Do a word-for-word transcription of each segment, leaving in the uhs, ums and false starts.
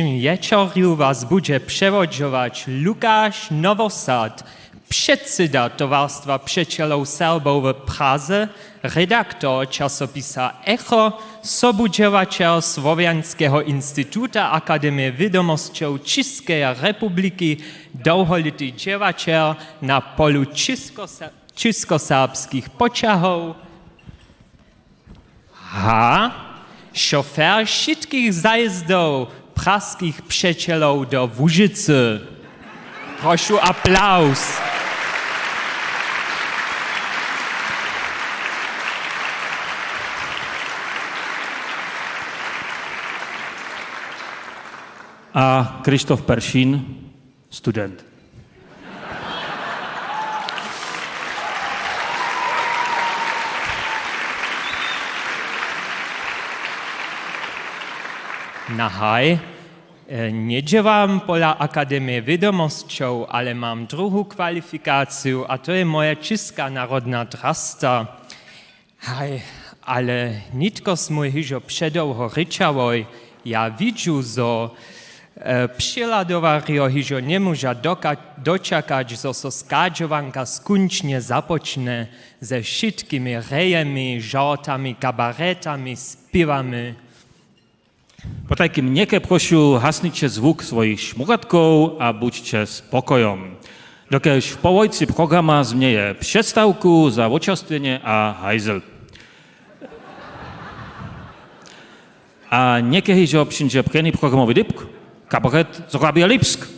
Wječorju was budźe přewodźować Lukaš Nowosad, předsyda Towarstwa přećelow Serbow w Praze, redaktor časopisa Echo, sobudźěłaćer Słowjanskeho instituta Akademije wědomosćow Čěskeje republiki, dołholěti dźěłaćer na polu čěskoserbskich poćahow, ha, šofer wšitkich zajězdow praskich přećelow do Łužicy. Prošu aplaws. A Krzysztof Peršin, student. Na haj, e, njedźěłam pola Akademije wědomosćow, ale mam druhu kwalifikaciju, a to je moja čěska narodna drasta. Haj, ale nětko smój hižo předołho rěčałoj. Ja widźu, zo, e, přehladowarjo hižo njemóža doka-, dočakać, zo so schadźowanka skónčnje započnje ze wšitkimi rejemi, žortami, kabaretami, spěwami. Potajkim něke, prošu, hasniće zwuk swojich šmurgatkow a budźće spokojom. Dokelž w połojcy programa změje přestawku za wočerstwjenje a hajzel. A něke hižo přińdźe prěni programowy dypk, kabaret Zhorabija Lipsk.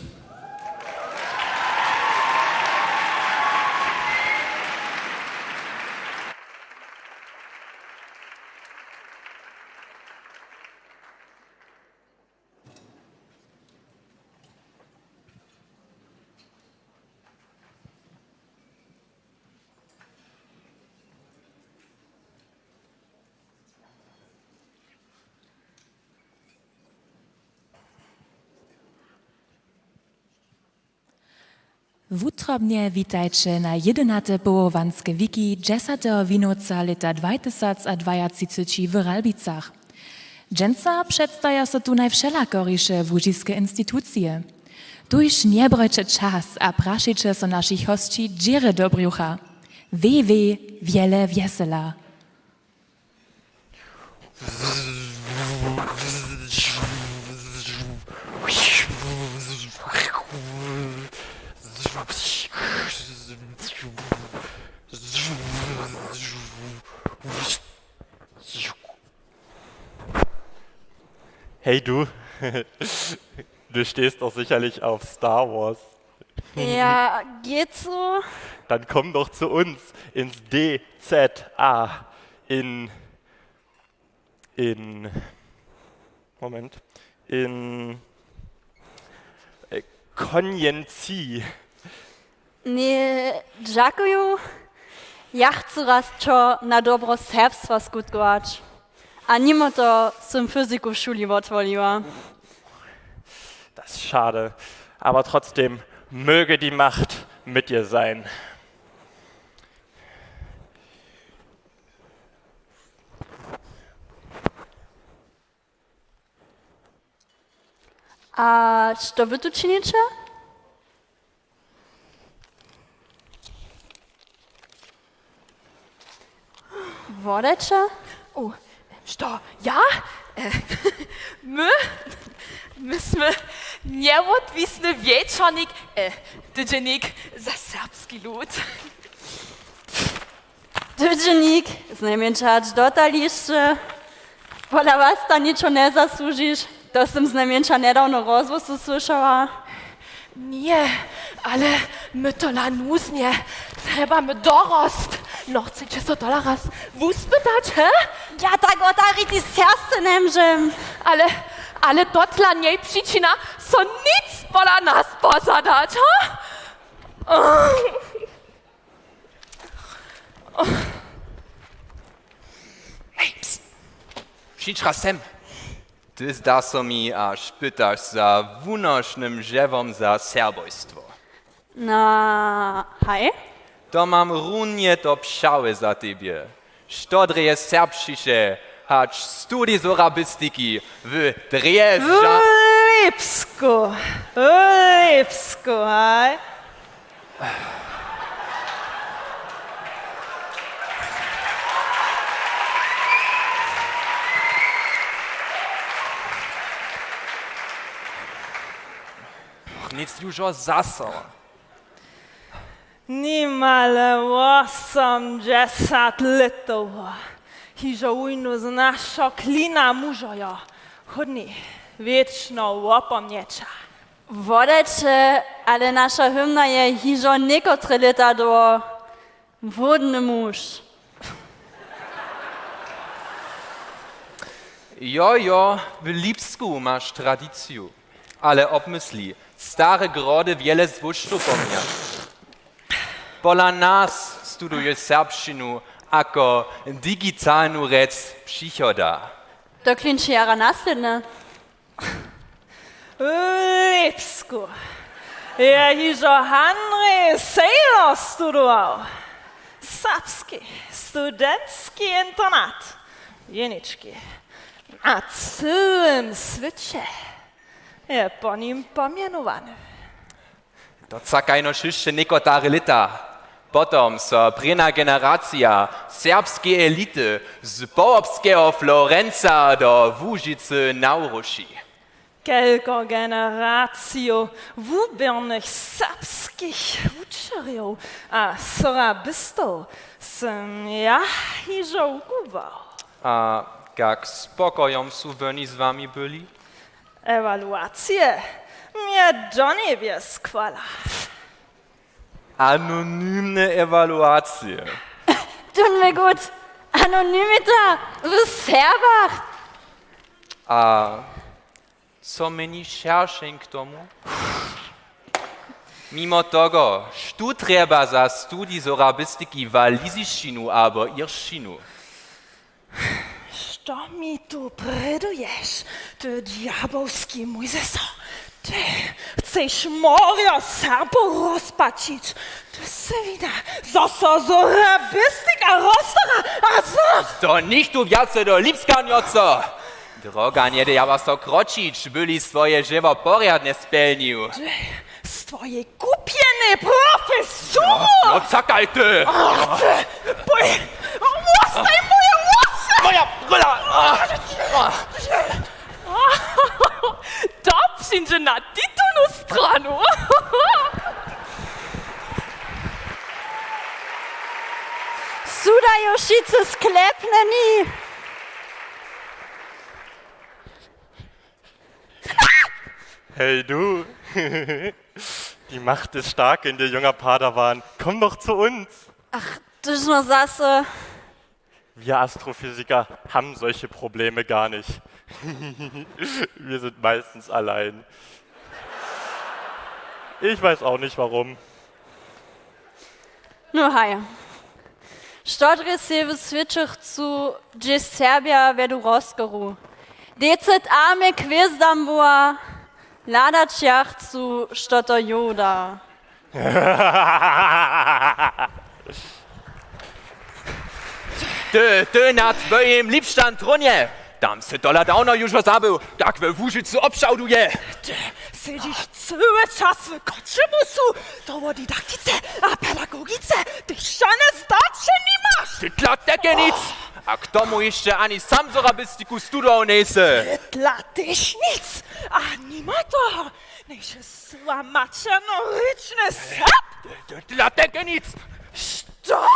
Wutrobnje witajće na jedenate powołanske wiki dźesateho winowca lěta dwajtysacadwajatřiceći w Ralbicach. Dźensa předstaja so tu najwšelakoriše łužiske institucije. Tuž njebrojće čas a prašejće so našich hosći dźěry do brjucha. Wej, wej, wjele wjesela. Hey du, du stehst doch sicherlich auf Star Wars. Ja, geht so. Dann komm doch zu uns ins D Z A in, in, Moment, in, äh, Konjency. Ně, dźakuju. Ja chcu raz čo na dobro serbstwa skutkować. A nimo toho sym fyziku w šuli wotwoliła. Das ist schade. Aber trotzdem möge die Macht mit dir sein. A što wy tu činiće? Wodaće? O, što, ja? E, my, my smy njewotwisny wječornik, e, tydźenik za serbski lud. Tydźenik, znajmjeńša hač dotališće. Pola was tam ničo njezasłužiš, to sym znajmjeńša njedawno w rozhłosu słyšała. Ně, ale my tola nuznje trjebamy dorost. No, chceće so tola raz wuspytać, he? Ja tak otariti serbsce njemóžem. Ale, ale to tla njej přičina, so nic pola nas posadać, ha? Hej, ps. Přińdź raz sem. Ty zda so mi, a pytaš za wunošnym dźěłom za serbojstwo. Na, haj. To mam runje to přałe za tebje. Što drje serbšće hač studij z horabistiki w drje ža- Lipsku, Lipsku, haj. Nic, južo zaso. Nimale wosomdźesat lětow. Hižo wójnu z našo klina mužojo. Chódni, wěčno wopomnjeća. Wodajće, ale naša hymna je hižo někotre lěta dołho. Hłódny muž. Jo, jo, w Lipsku maš tradiciju. Ale obmysli, stare grody wjele złóžtow pomnja. Pola nas studuješ serbšćinu jako digitalnu rjec přichoda. To klinči jara naslědnje. W Lipsku je hižo Handrij Sejler studował. Serbski studentski internat. Jenički. Na cyłym swěće je po nim pomjenowany. To čakajno hišće někotare lěta. Potom so prěnja generacija serbskeje elity z połobskeho Florenca do Łužicy nawróši. Kelko generacijow wuběrnych serbskich wučerjow a sorabistow sym ja hižo wukubłał. A kak spokojom su woni z wami byli? Ewaluacije mje do njebjes chwala. Anonymne ewaluacije. Tón mje gut, anonymita w Serbach. A co měni Šeršeń k tomu? Mimo toho, štó trjeba za studij sorabistiki walizišćinu abo iršćinu? Što mi tu prěduješ, ty djabelski Mojzeso? Ty chceš morjo Serbow rozpačić? Ty sy wina, zo so sorabistika rozstara a zo... To nichtó wjace do Lipska njoco. Droga njedaja so kročić, byli swoje dźěło porjadnje spjelnił. Ty z twojej kupjenej profesuru! No, no, čakaj ty! A ty, boj, wostaj moje włosy! Moja bryla! To přińdźe na titulnu stronu. Su da jo wšitcy sklepnjeni? Hey du, die Macht ist stark in dir, junger Padawan. Komm doch zu uns. Ach, to smy zaso. Wir Astrophysiker haben solche Probleme gar nicht. Wir sind meistens allein. Ich weiß auch nicht warum. No haj. Što drje sej w swěće chcu, hdźež Serbja wjedu rozkoru? Deset armje k hwězdam woła, hladać ja chcu, što to joda. Ty, ty na twojim Lipšćan trónje! Tam sy tola dawno južo zabył, kak we Łužicy wobšawduje. Ty sedźiš cyły čas w Choćebuzu, do wodidaktice a pedagogice tež žane zdaće nimaš. Ty tla tež nic! A k tomu hišće ani sam sorabistiku studował njejsy. Ty tla tež nic! A nimo toho, njejsy sła maćernorěčny Serb? Ty, ty tla tež nic! Što?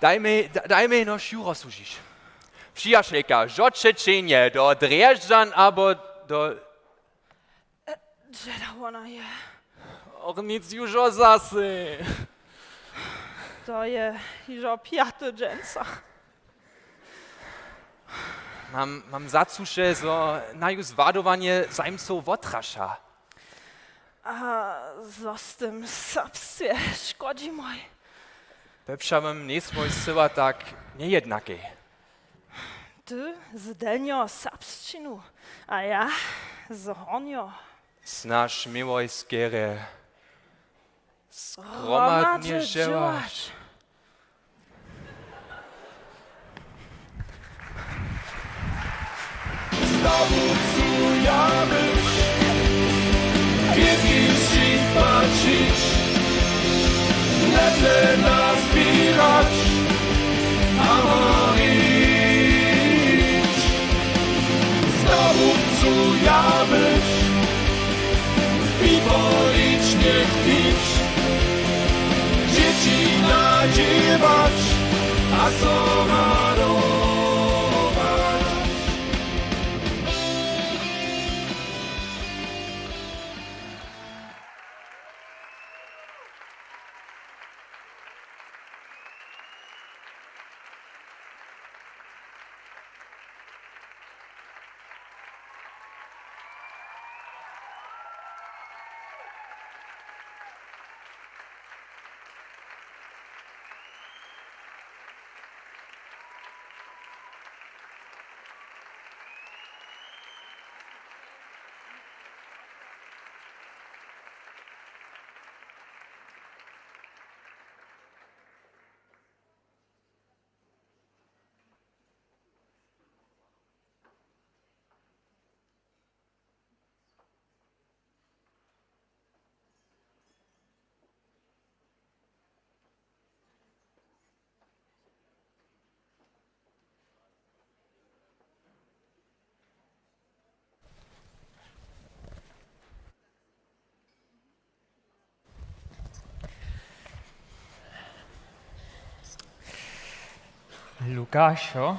Daj mi, da-, daj mi jeno, jeno rozsudźić. Přijašelka, žoće čehnje do Drježdźan abo do... E, hdźe da wona je? Och, nic južo zasej. To je hižo pjaty dźensa. Mam, mam za cuše, zo naju zwadowanje zajimcow wotraša. A zo z tym serbstwje škodźimoj? We wšałym njejsmoj scyła tak njejednakej. Ty z delnjeho serbšćinu, a ja z hornjeho. Snaž měłoj skerje zhromadnje dźěłać. Zabucu ja być, kwietki sćipaćić, ledle nazběrać a marić. Zabucu ja być, wywolić, njech pić, dźěći nadźěłać a so radować. Lukašo,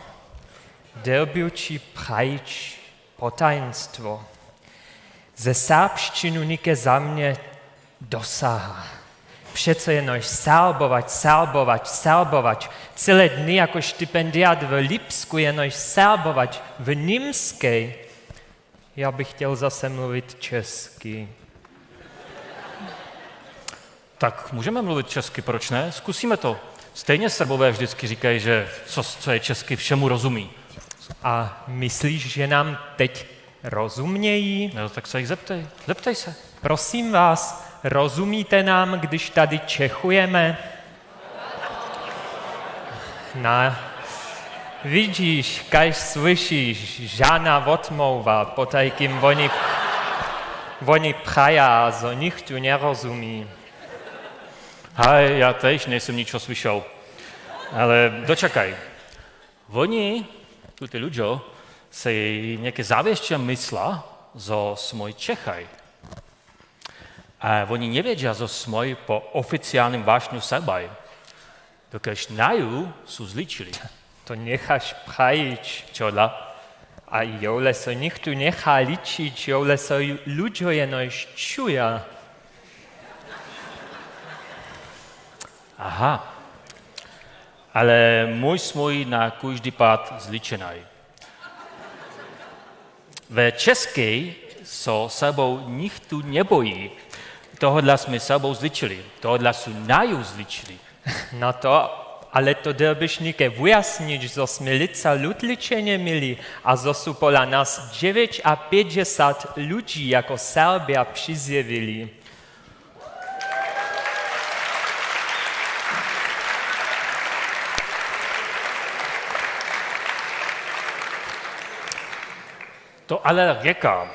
dyrbju ći prajić potajnstwo. Ze serbšćinu něke za mnje dosaha. Přeco jenož serbować, serbować, serbować. Cyle dny jako stipendiat w Lipsku jenož serbować w Němskej. Já bych chtěl zase mluvit česky. Tak můžeme mluvit česky, proč ne? Zkusíme to. Stejně Srbové vždycky říkají, že co, co je česky, všemu rozumí. A myslíš, že nám teď rozumějí? No, tak se jich zeptej. Zeptej se. Prosím vás, rozumíte nám, když tady čechujeme? Na, widźiš, kaž słyšiš, žana wotmołwa, potajkim woni, woni praja, zo nichtó njerozumi. Haj, ja tež njejsym ničo słyšał. Ale dočakaj. Woni, tutej ludźo, sej něke zawěsće mysla, zo smój Čechaj. A woni njewědźa, zo smój po oficialnym wašnju Serbaj, dokelž naju su zličili. To njechaš prajić. Čehodla? A jowle so nichtó njecha ličić, jowle so ju-, ludźo jenož čuja. Aha. Ale mój smój na kóždy pad zličenaj. We Českej so Serbow nichtó njeboji. Tohodla smy Serbow zličili. Tohodla su naju zličili. Na to, ale to dyrbiš něke wujasnić, zo smy lětsa lutličenje měli a zo su pola nas dźewjećapjećdźesat ludźi jako Serbja přizjewili. To ale rjeka,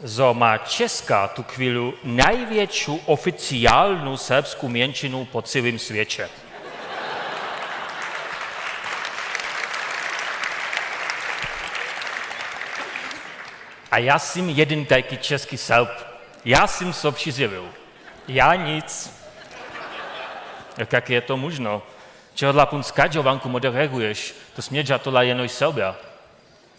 zo ma Česka tu chwilu najwjetšu oficialnu serbsku mjeńšinu po cyłym swěće. A ja sym jedyn tajki česki Serb. Ja sym so přizjewił. Ja nic. Jak je to móžno? Čehodla pón z kadźowanku moderěruješ? To smědźa tola jenož Serbja.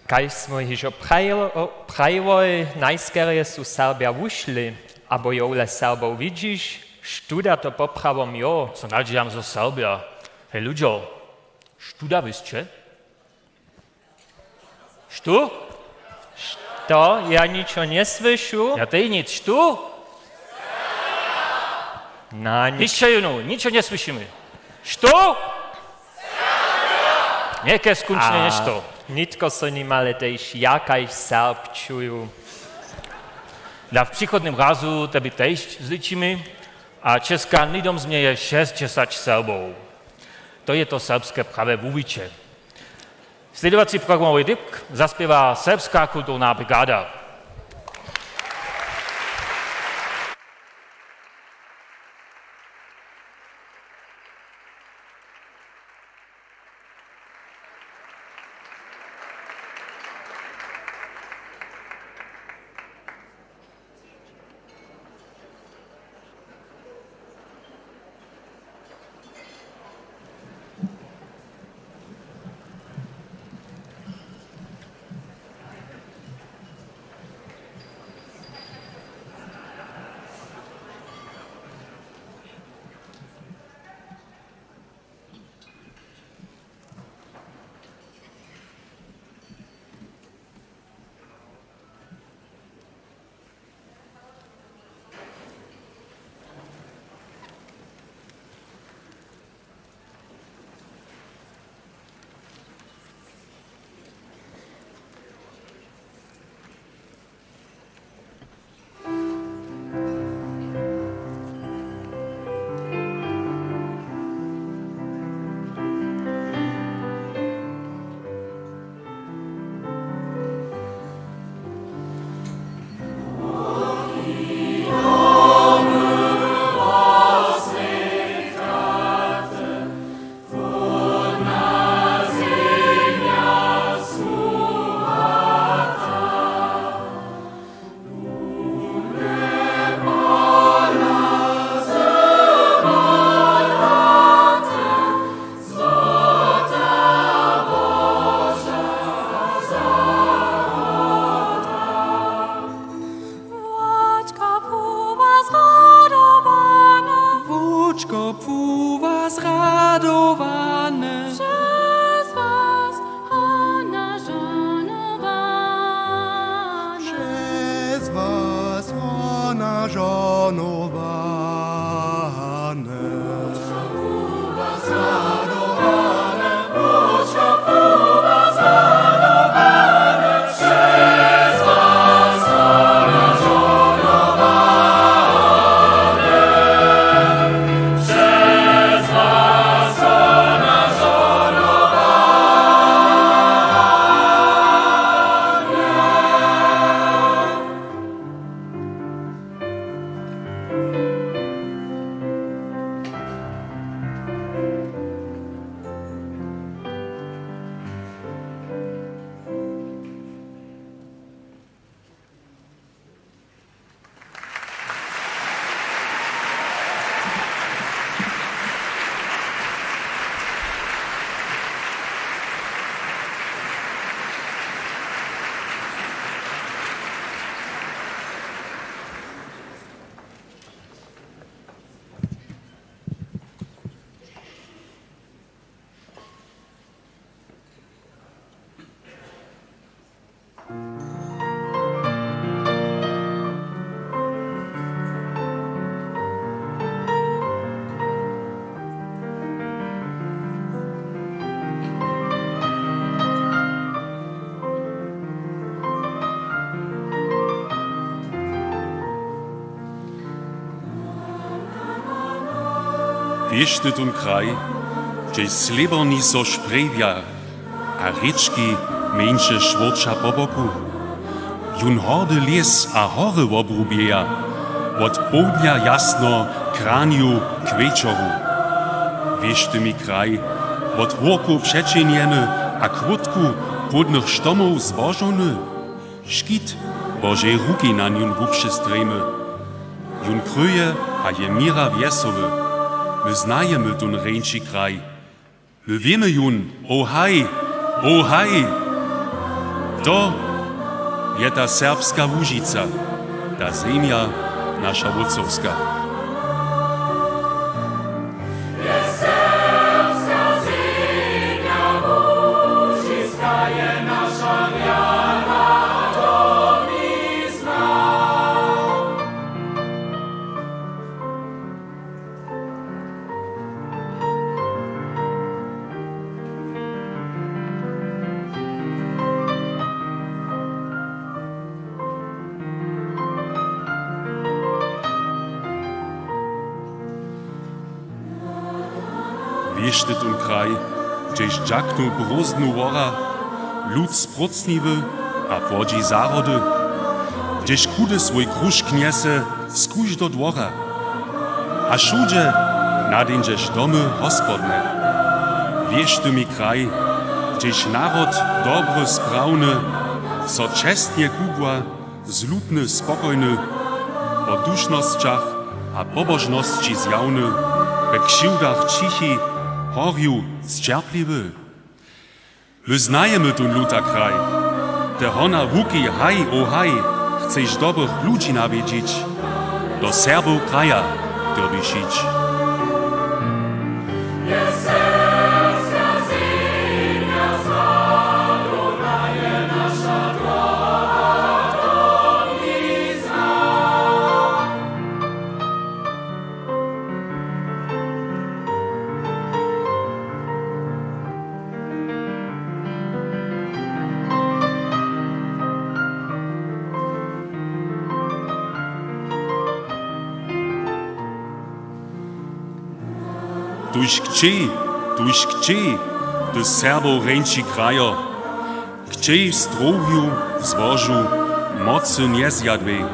Kaž smó hižo prajilo-, prajiłoj, najskerje su Serbja wušli, abo jowle Serbow widźiš, štó da to poprawom jo? So nadźijam, zo Serbja. Hej, ludźo, štó da wěsće? Štó? Što? Ja ničo njesłyšu. Ja tej nic. Štó? Na, ni- Hišće jónu, ničo njesłyšimy. Štó? Něke skónčnje něšto. Nitko so nimale tež ja kaž Serb čuju. Na, w přichodnym razu tebě tež zličimy a Česka hnydom změje šesćdźesać Serbow. To je to serbske prawe wuwiće. Slědowacy programowy dypk zaspěwa Serbska kulturna brigada. Wóčka płuwa zradowane. Wóčka płuwa zradowane. Přez was hona žonowane. Přez was hona žonowane. Wěš ty tón kraj, hdźež slěborni so šprjewja a rěčki mjeńše šwórča po boku? Jón hordy lěs a hory wobrubjeja, wot połdnja jasno k ranju k wječoru. Wěš ty mi kraj, wot hórkow přećehnjeny a k wótku płódnych štomow zbožowny? Škit Božej ruki na njón wupřestrjejmy. Jón kryje a je měra wjesoły. My znajemy tón rjeńši kraj. My wěmy jón, o haj, o haj! To je ta serbska Łužica, ta zemja naša wótcowska. Wěš ty tón kraj, hdźež dźaknu Brózdnu hora, Lud z prócniwy a płodźi zahrody, hdźež chudy swój kružk njese z kóždeho dwora. A wšudźe nadejndźeš domy hospodne. Wěš ty mi kraj, hdźež narod dobry, sprawny, so čestnje kubła, zlutny, spokojny, po dušnosćach a pobožnosći zjawny, we křiwdach ćichi, horju, sćerpliwy. My znajemy tón lud a kraj. Ty hona łuki, haj, o haj, chceš dobrych ludźi nawjedźić, do Serbow kraja dyrbiš hić. Tuž kćej, tuž kćej, ty Serbow rjeńši krajo, kćej w strowju, zbožu, mocy njezjadłej,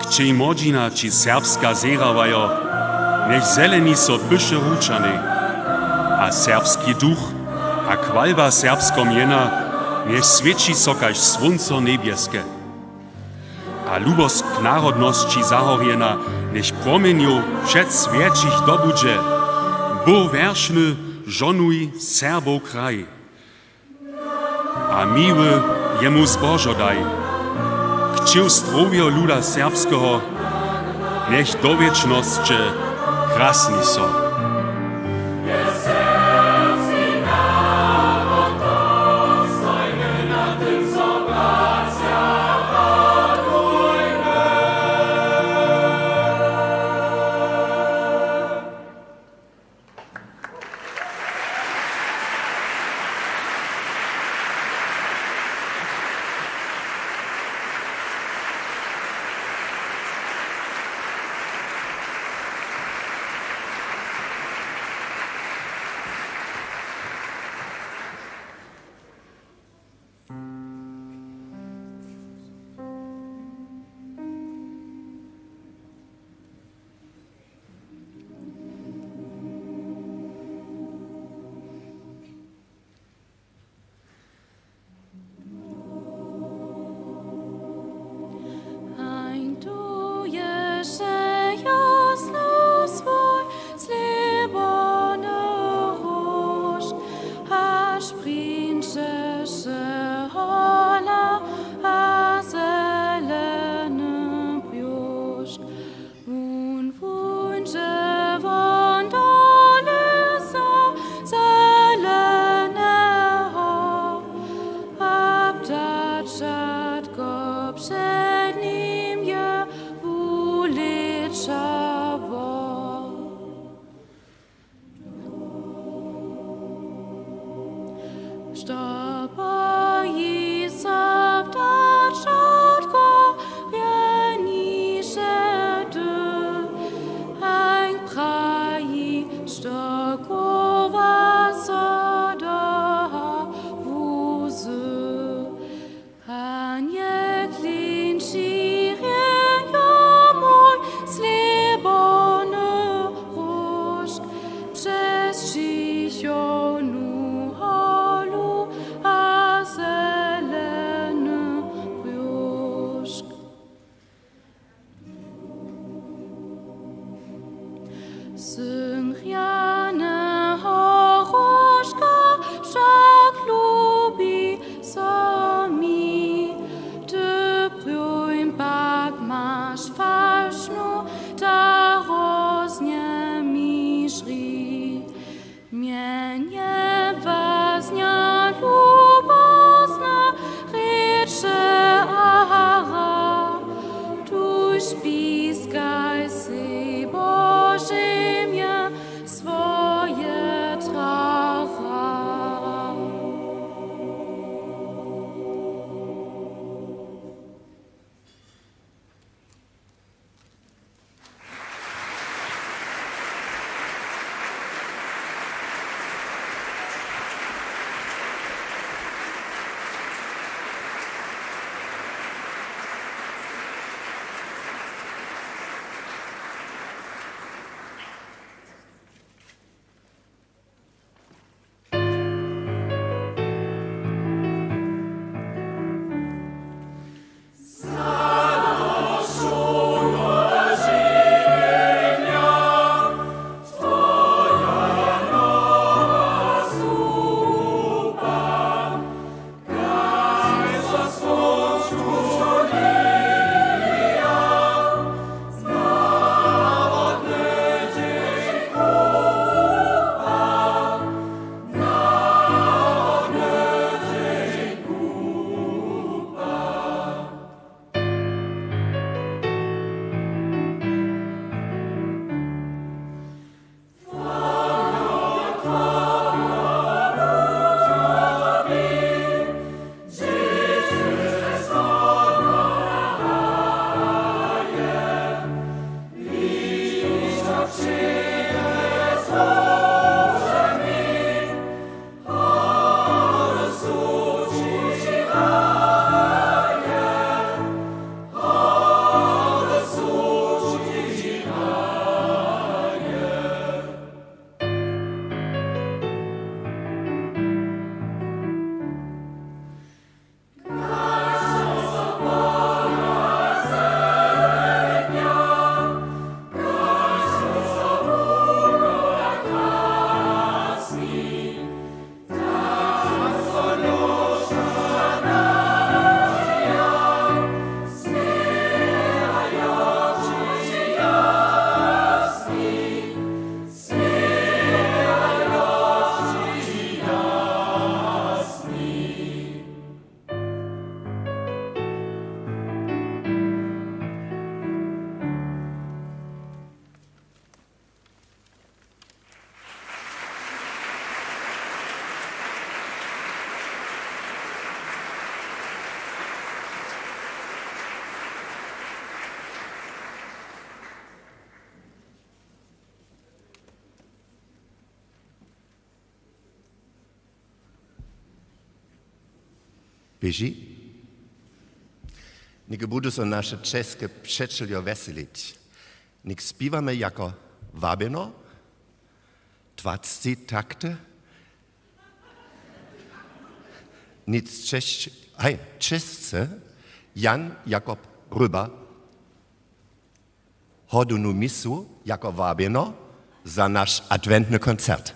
kćej młodźina ći serbska zehrawajo, njech zeleni so pyše ručanej. A serbski duch a chwalba serbskeho mjena, njech swěći so kaž słónco njebjeske. A lubosć k narodnosći zahorjena, njech płomjenjow přez swjećich dobudźe. Bóh wjeršny, žonuj Serbow kraj. A miły, jemu zbožo daj. Kćěł strowjeho luda serbskeho, njech do wěčnosće krasni so. Hań tu je wšejasny swój slěbowny róžk, haž přińdźeše hola a zeleny brjóžk. Wón wuńdźe wón do lěsa zeleneho, a ptačatko před nim je wulěćało. Što boji so ptačatko, rjeniše ty, hań praji, što chowa so do wuzy. A njech klinči rjenjo mój slěbowny róžk přez čichownu holu a zeleny brjóžk. Syn rjaneho róžka wšak lubi so mi, ty prjóń pak maš falšnu, ta roznje mi žri. Mjenje waznja lubosna rěče a hara, tuž piskaj sej Božej mje Běži. Něke budu so naše česke přećeljo wjeselić. Něk spiwamy jako wabjeno, dwacci takty, nic česć, haj, česce, Jan Jakob Ryba. Hodownu misu jako wabjeno za naš adwentny koncert.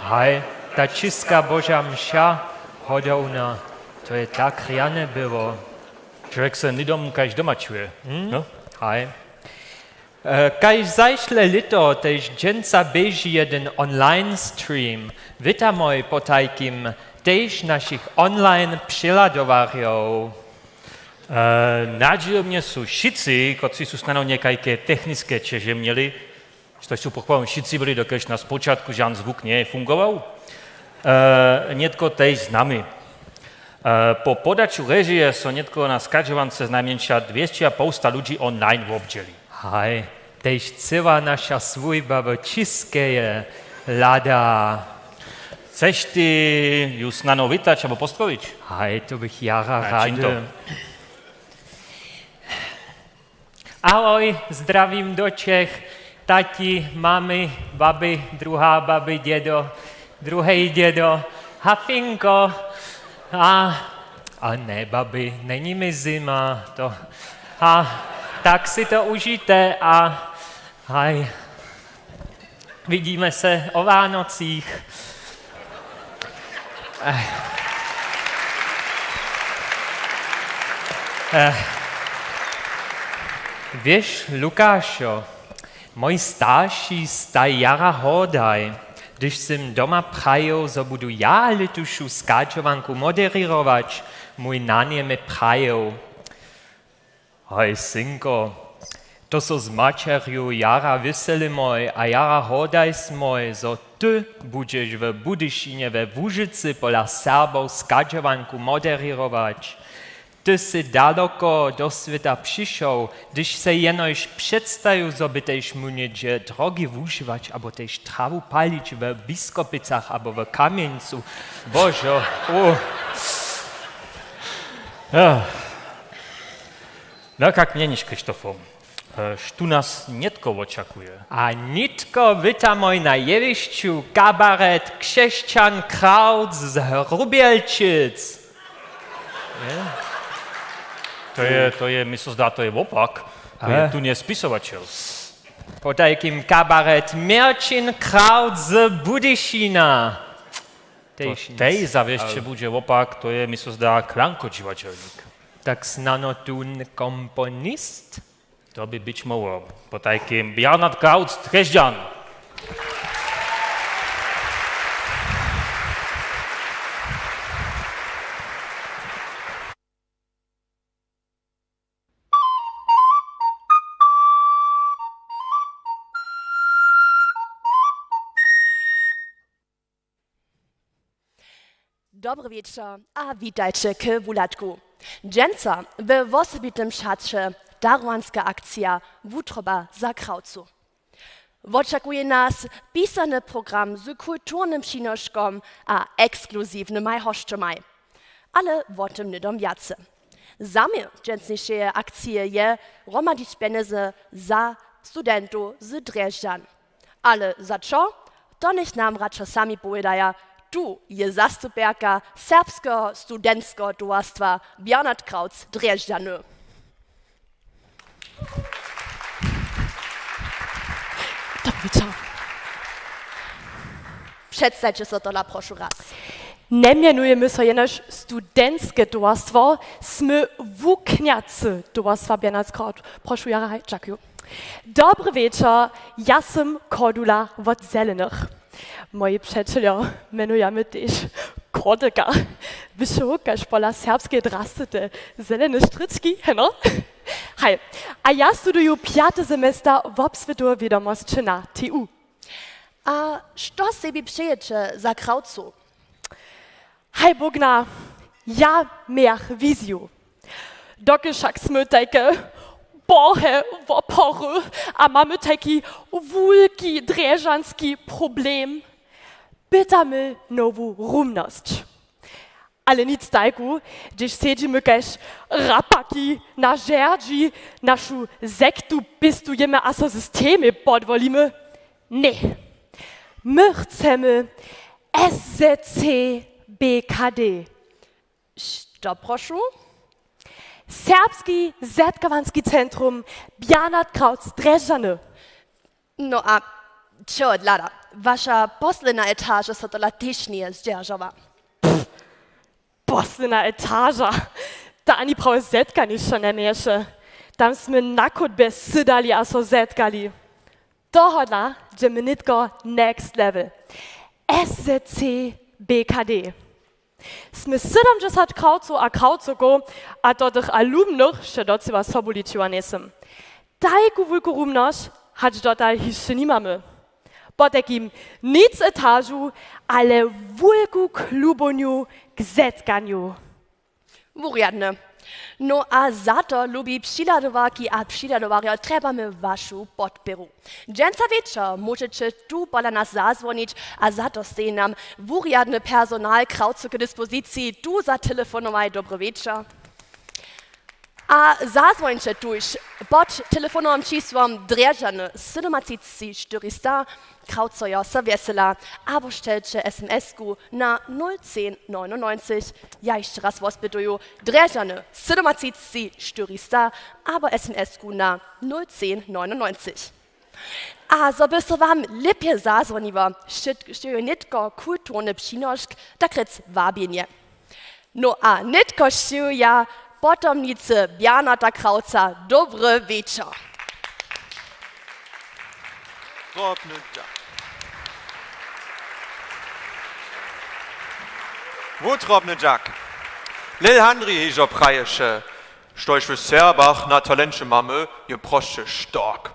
Haj, ta čěska Boža mša, hodowna, to je tak rjane było. Čłowjek se hnydom kaž doma čuje. Hm? No? Haj. E, kaž zašle lěto, tež dźensa běži jedyn online stream. Witamoj potajkim tež našich online přehladowarjow. E, nadźijomnje su wšitcy, kotřiž su snano někajke techniske ćeže měli, štož su pochopowom wšitcy byli, dokelž na spočatku žan zwuk njefungował, e, nětko tež z nami. E, po podaću režije so nětko na schadźowance znajmjeńša dwěsći a połsta ludźi online wobdźěli. Haj, tež cyła naša swójba w Čěskeje hlada. Chceš ty ju snano witać abo pozdrowić? Haj, to bych jara rady. Ahoj, zdrawim do Čech, tati, mamy, baby, druhá baby, dědo, druhý dědo, hafinko a, a ne, baby, není mi zima, to, a tak si to užijte a haj. Vidíme se o Vánocích. Eh. Eh, wěš, Lukašo, mój starši staj jara hordaj, hdyž sym doma prajił, zo budu ja lětušu schadźowanku moderěrować, mój nan je mje prajił: Hoj, synko, to so z maćerju jara wjeselimoj a jara hordaj smoj, zo ty budźeš w Budyšinje we Łužycy pola Serbow schadźowanku moderěrować. Ty sy daloko do swěta přišoł, hdyž sej jenož předstajił, zo by tež móhł něhdźe drogi wužiwać abo tež trawu palić w Biskopicach abo w Kamjencu. Božo, u. Ja. No, kak měniš, Krzysztofo? E, štó nas nětko wočakuje? A nětko witamoj na jewišću kabaret Křesćan Krautc z Hrubjelčic. To je, to je, mi so zda, to je wopak. To je tu njespisowaćel. Potajkim kabaret Měrćin Krautc z Budyšina. To tej zawěsće budźe wopak, to je, mi so zda, Klanko dźiwadźelnik. Tak snano tón komponist? To by być móhło. Potajkim Bernard Krautc, Drježdźan. Dobry wječor a witajće k wuhladku. Dźensa we wosebitym šaće darowanska akcija Wutroba za Krawcu. Wočakuje nas pisany program z kulturnym přinoškom a ekskluziwnymaj hosćomaj. Ale wo tym hnydom wjace. Zaměr dźensnišeje akcije je hromadźić pjenjezy za studentow z Drježdźan. Ale za čo? To njech nam radšo sami powědaja. Tu je zastupjerka Serbskeho studentskeho towarstwa Bernard Krautc Drježdźany. Dobry wječor. Předstajće so tola, prošu raz. Njemjenujemy so jenož studentske towarstwo, smy wuknjacy towarstwa Bernard Krautc. Prošu, jara haj, dźakuju. Dobry wječor, ja sym Cordula wot Zelenych. Moji přećeljo, mjenujemy tež Kordeka. Wyše kaž pola serbskeje drastoty zelene štrički, heno? Haj, a ja studuju pjaty semester wobswětowe wědomosće na T U. A što sebi přejeće za Krawcu? Haj Bógna, ja mějach wiziju. Dokelž wšak smy tajke bohe wopory a mamy tajki wulki drježdźanski problem, pytamy nowu rumnosć. Ale nic tajku, hdyž sedźimy kaž rapaki na žerdźi, našu sektu pěstujemy a so systemej podwolimy. Ně. My chcemy S Z C B K D. Što, prošu? Serbski zetkawanski centrum Bernard Krautc Drježdźany. No a čehodla da? Waša posledna etaža so tola tež njeje zdźeržała. Posledna etaža. Ta ani prawe zetkanišćo njeměješe. Tam smy na chódbje sydali a so zetkali. Tohodla dźemy nětko next level. S Z C B K D. Smy sydomdźesat Krawcow a Krawcokow, a to tych alumnych, hišće docyła sobu ličiła njejsym. Tajku wulku rumnosć hač dotal hišće nimamy. Potajkim nic etažu, ale wulku klubownju k zetkanju. Wurjadne. No a za to, lubi přihladowarki a přihladowarjo, trjebamy wašu podpěru. Dźensa wječor móžeće tu pola nas zazwonić a za to steji nam wurjadny personal Krawcu k dispoziciji. Tu zatelefonowaj, dobry wječor. A zazwońće tuž pod telefonowym čisłom Drježdźany sydomatřiceći štyrista, Krawcojo so wjesela, abo šćelće S M S-ku na nul tři nowojedenajsć. Ja hišće raz wospytuju, Drježdźany sydomatřiceći štyrista abo S M S-ku na nul tři nowojedenajsć. A zo by so wam lěpje zazwoniło, šće-, šće je nětko kulturny přinošk, tak rjec wabjenje. No a nětko sćěhuja Potomnicy Bjarnata Krawca, dobry wječor. Drobny dźak. Wutrobny dźak. Lil Handri hižo praješe, štož w Serbach na talenće mamy, je prosće štok.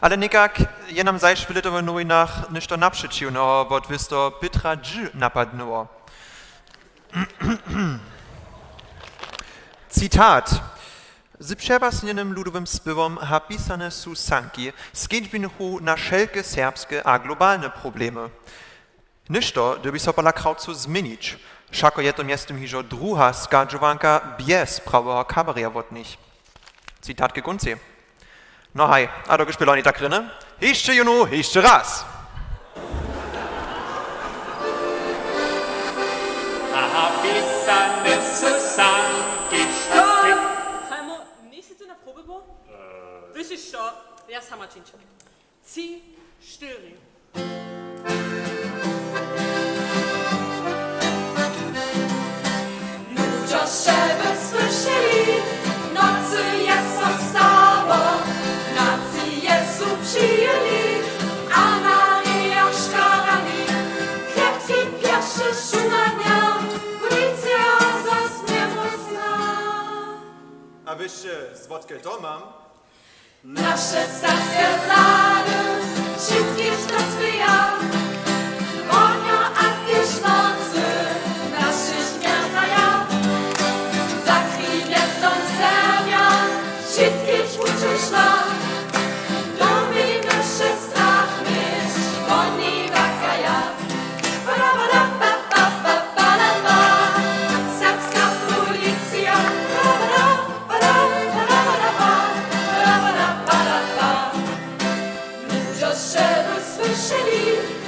Ale někak je nam zaś w Lětowych nowinach něšto napřećiwneho wot wěsto Pětra Dź napadnyło. Citat. Z přewasnjenym ludowym spěwom Hapisane su sanki skedźbinchu na wšelke serbske a globalne problemy. Něšto dyrbi so pola Krawcow změnić, wšako je to mjeztym hižo druha schadźowanka bjez praweho kabareja wot nich. Citat k kóncej. No haj, a dokelž bě loni tak rjany, hišće jónu, hišće raz. Aha, pisane su sanki, štoke. Hajmo, njejsće ty na proby był? Wiš što, ja sama čińć. Tři, štyri. Ludźo sće wy słyšeli, w nocy je so stało, Nazistej su přijěli a na rějach škarali, krjepki pješe šunanja, policija zas njemócna. A wiš, zwotke to mam? Naše serbske plany wšitkich docpěja. Połdnjo a tež nocy našich mjerzaja. Zakriwje dom Serbja wšitkich wučušla. Dyrbi my wšě strach měć, woni wakaja. Serbska policija, ludźo sće wy słyšeli,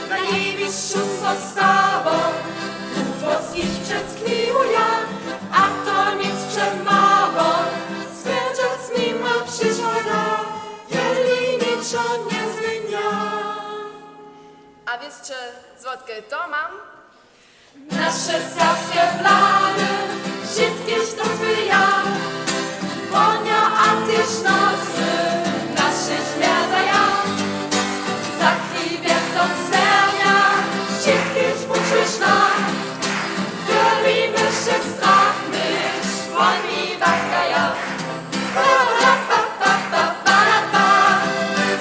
na jewišću so stało, tutłos jich před knihuja, a to nic přemało, smjerć nima přišoda, jeli něčo njezměnja. A wěsće, zwotke to mam? Naše serbske plany wšitkich docpěja. Połdnjo a tež nocy našich mjerzaja. Zakriwje dom Serbja wšitkich wučušla. Dyrbi my wšě strach měć, woni wakaja.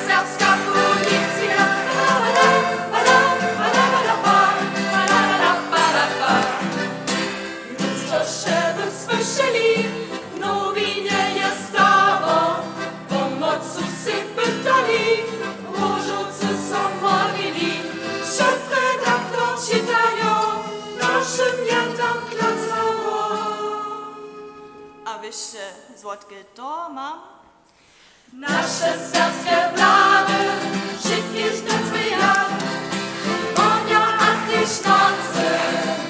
Serbska policija. Ludźo sće wy słyšeli, w nowinje je stało, pomocu sej pytali, Róžowcy so modlili, šefredaktor čitajo, našim je tam klacało. A wěsće, zwotke to mam? Naše serbske plany wšitkich docpěja. Połdnjo a tež nocy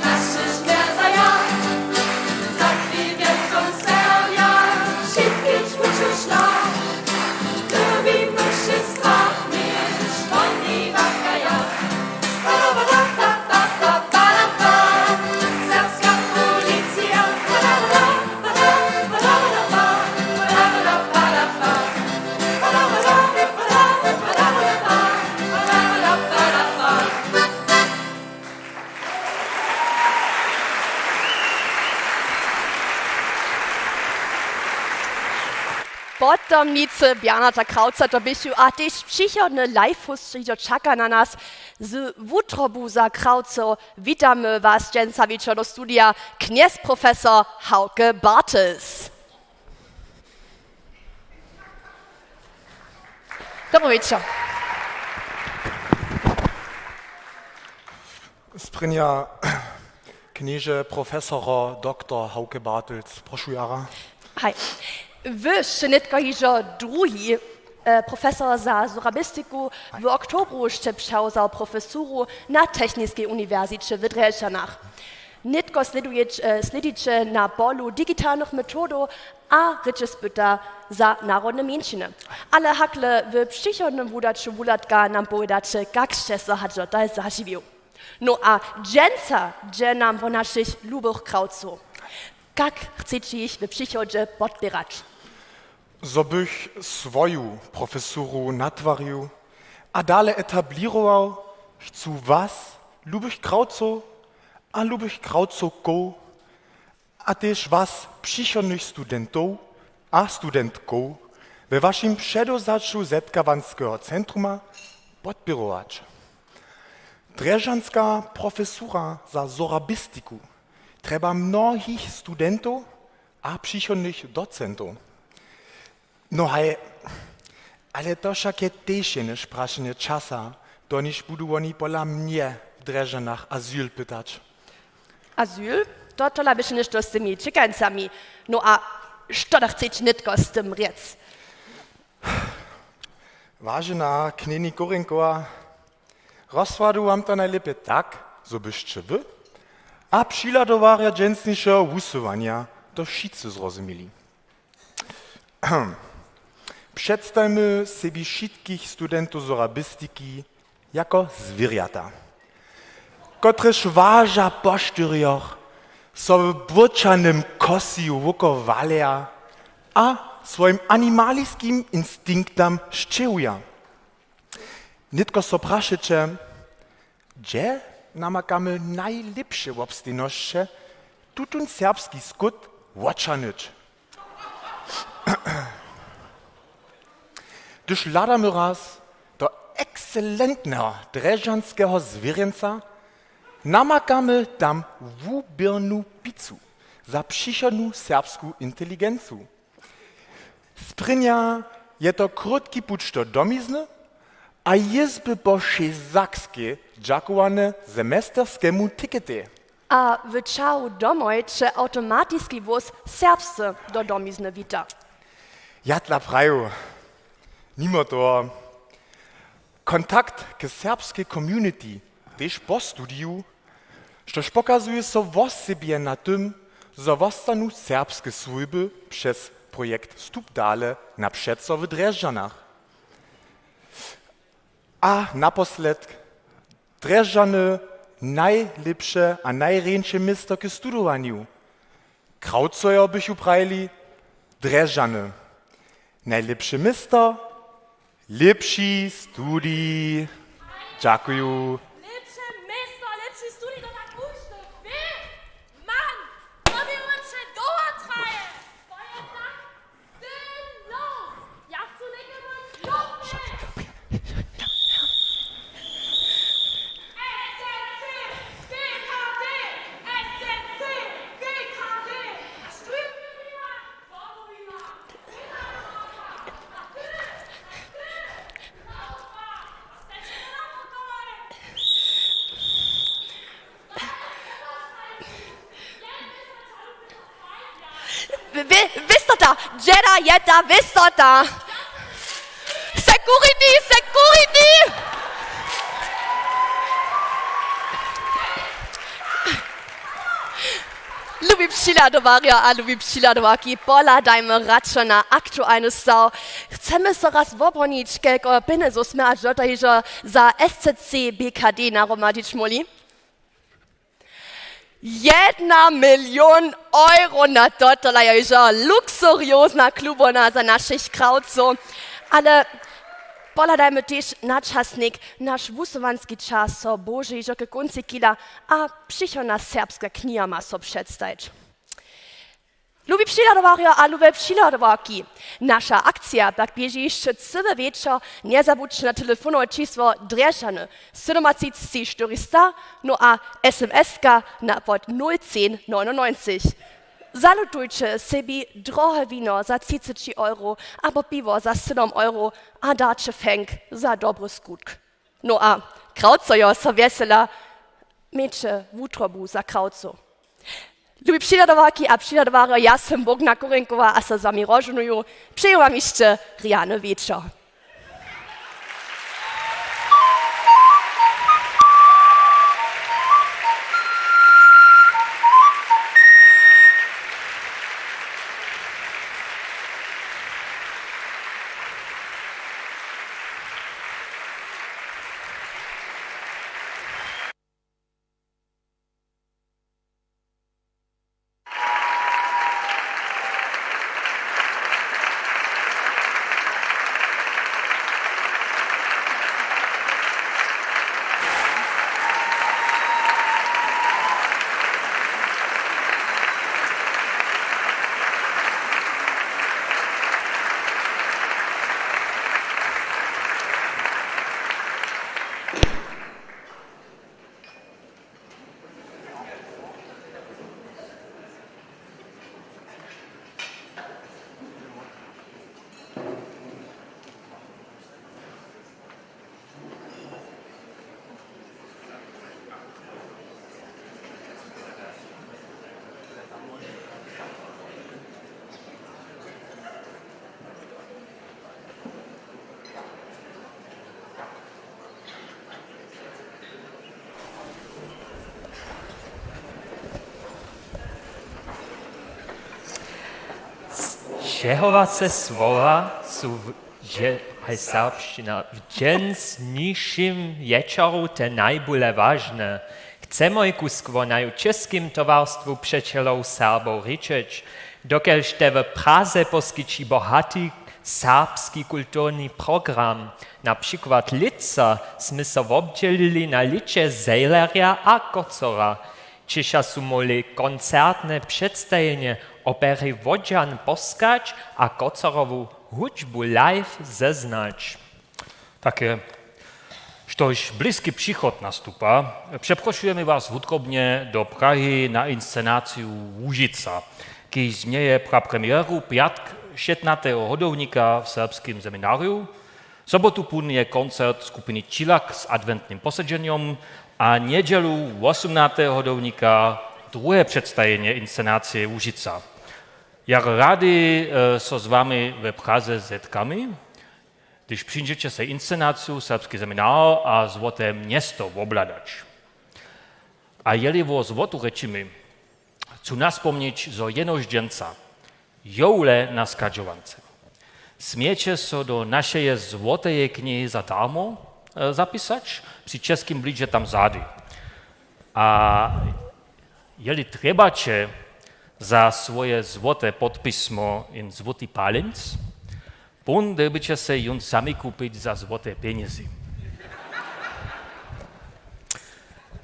našich mjerzaja. Zakriwje dom Serbja wšitkich wučušla. Dyrbi my wšě strach měć, woni wakaja. Serbska policija. Potomnicy Bjarnata Krawca to běchu a tež přichodny live-host, hižo čaka na nas z wutrobu za Krawcow. Witamy was dźensa wječor do studija, knjez profesor Hauke Bartels. Dobry wječor. Sprěnja, knježe profesoro doktor Hauke Bartels, prošu jara. Haj. Wy sće nětko hižo druhi, e, profesor za sorabistiku. W oktobru sće přewzał profesuru na Techniskej uniwersiće w Drježdźanach. Nětko slědujeć-, e, slědiće na polu digitalnych metodow a rěčespyta za narodne mjeńšiny. Ale hakle w přichodnym wudaću Wuhladka nam powědaće, kak sće so hač dotal zažiwił. No a dźensa dźe nam wo našich lubych Krawcow. Tak chceći jich w přichodźe podpěrać. Zo bych swoju profesuru natwarił a dale etablirował, chcu was, lubych krawcow a lubych krawcowkow, a tež was, přichodnych studentow a studentkow, we wašim předewzaću Zetkawanskeho centruma podpěrować. Drježdźanska profesura za sorabistiku trjeba mnohich studentow a přichodnych docentow. No haj, ale to wšak je tež jenož prašenje časa, doniž budu woni pola mnje w Drježdźanach azyl pytać. Azyl? To tola běše něšto z tymi ćěkańcami. No a što da chceći nětko z tym rjec? Wažena knjeni Kórinkowa, rozsładu wam to najlěpje tak, zo byšće wy a přihladowarjo dźensnišeho wusyłanja to wšitcy zrozumili. Předstajmy sebi wšitkich studentow sorabistiki jako zwěrjata, kotrež łaža po štyrjoch, so w błóčanym kosiju woko waleja a swojim animaliskim instinktam sćěhuja. Nětko so prašeće, hdźe namakamy najlěpše wobstejnosće, tutón serbski skót wočahnyć? Hdyž hladamy raz do excelentneho drježdźanskeho zwěrjenca, namakamy tam wuběrnu picu za přichodnu serbsku inteligencu. Sprěnja je to krótki puć do domizny a jězby po wšej Sakskej, dźakowane semesterskému tiketej. A w ćahu domoj će awtomatiski wóz serbsce do domizny wita. Ja dla praju, nimo toho, kontakt k serbskej community tež po studiju, štož pokazuje so wosebje na tym, zo wostanu serbske swójby přez projekt Stup dale na přeco w Drježdźanach. A naposledk, Drježdźany, najlěpše a najrjeńše město k studowanju. Krawcojo bychu prajili, Drježdźany, najlěpše město, lěpši studij. Dźakuju. Lěpše město, lěpši studij, to tak kóždy wě. Mann, to mi wón će dołho traje. To je tak. Wě-, wěstota! Dźeda je ta wěstota? Security, security! Lubi přihladowarjo a lubi přihladowarki, pohladajmy radšo na aktualny staw. Chcemy so raz wobhonić, kelko pjenjezow smy hač dotal hižo za S C C B K D nahromadźić móhli. Jedna milion euro, na to tola je hižo luxuriozna klubowna za našich krawcow. Ale pohladajmy tež na časnik. Naš wusyłanski čas so bóže hižo k kóncej chila a přichodna serbska kniha ma so předstajić. Lubi přihladowarjo a lube přihladowarki, naša akcija pak běži hišće cyły wječor. Njezabudźće na telefonowe čisło Drježdźany, sydomatřicći štyristo, no a S M S-ka na pod nul tři nowojedenajsć. Zalutujće sebi drohe wino za třiceći euro abo piwo za sydom euro a darće fenk za dobry skutk. No a krawcojo so wjesela, mějće wutrobu za krawcow. Lubi přihladowarki a přihladowarjo, ja sym Bogna Kórinkowa a so z wami rozžohnuju. Přeju wam hišće rjany wječor. Dźěchowace słowa su w dźe-, haj, serbšćina, w dźensnišim wječoru te najbóle wažne. Chcemoj kusk wo naju w Českim towarstwu přećelow Serbow rěčeć, dokelž te w Praze poskići bohati serbski kulturni program. Na přikład lětsa smy so wobdźělili na lěće Seilerja a Kocora. Ćeša su móhli koncertne předstajenje opery Wodźan poskać a Kocorowu hudźbu live zeznać. Take, štož bliski přichod nastupa, přeprošujemy was wutkobnje do Prahi na inscenaciju Łužica, kiž změje prapremjeru pjatk šětnateho hodownika w Serbskim seminariju. Sobotu pón je koncert skupiny Čilak z adwentnym posedźenjom a njedźelu wosomnateho hodownika druhe předstajenje inscenacije Łužica. Jara rady, e, so z wami we Praze zetkamy, hdyž přińdźeće sej inscenaciju Serbski seminar a Złote město wobhladać. A jeli wo złotu rěčimy, chcu naspomnić, zo jenož dźensa jowle na schadźowance. Smjeće so do našeje złoteje knihi za darmo, e, zapisać, při Českim blidźe tam zady. A jeli trjebaće za swoje złote podpismo jen złoti palenc, pón dyrbiće sej jón sami kupić za złote pjenjezy.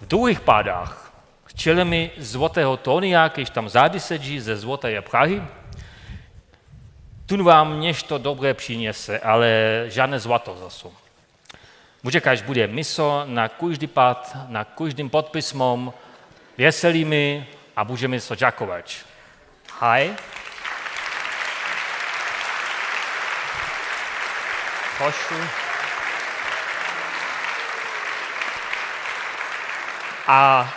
W druhich padach chćelemi złoteho Tonija, kiž tam zady sedźi, ze Złoteje Prahi. Tón wam něšto dobre přinjese, ale žane złoto zaso. Budźe, kaž budźe měso na kóždy pad, na kóždym podpismom, wjeselimy a budźemy so dźakować. Haj. Prošu. A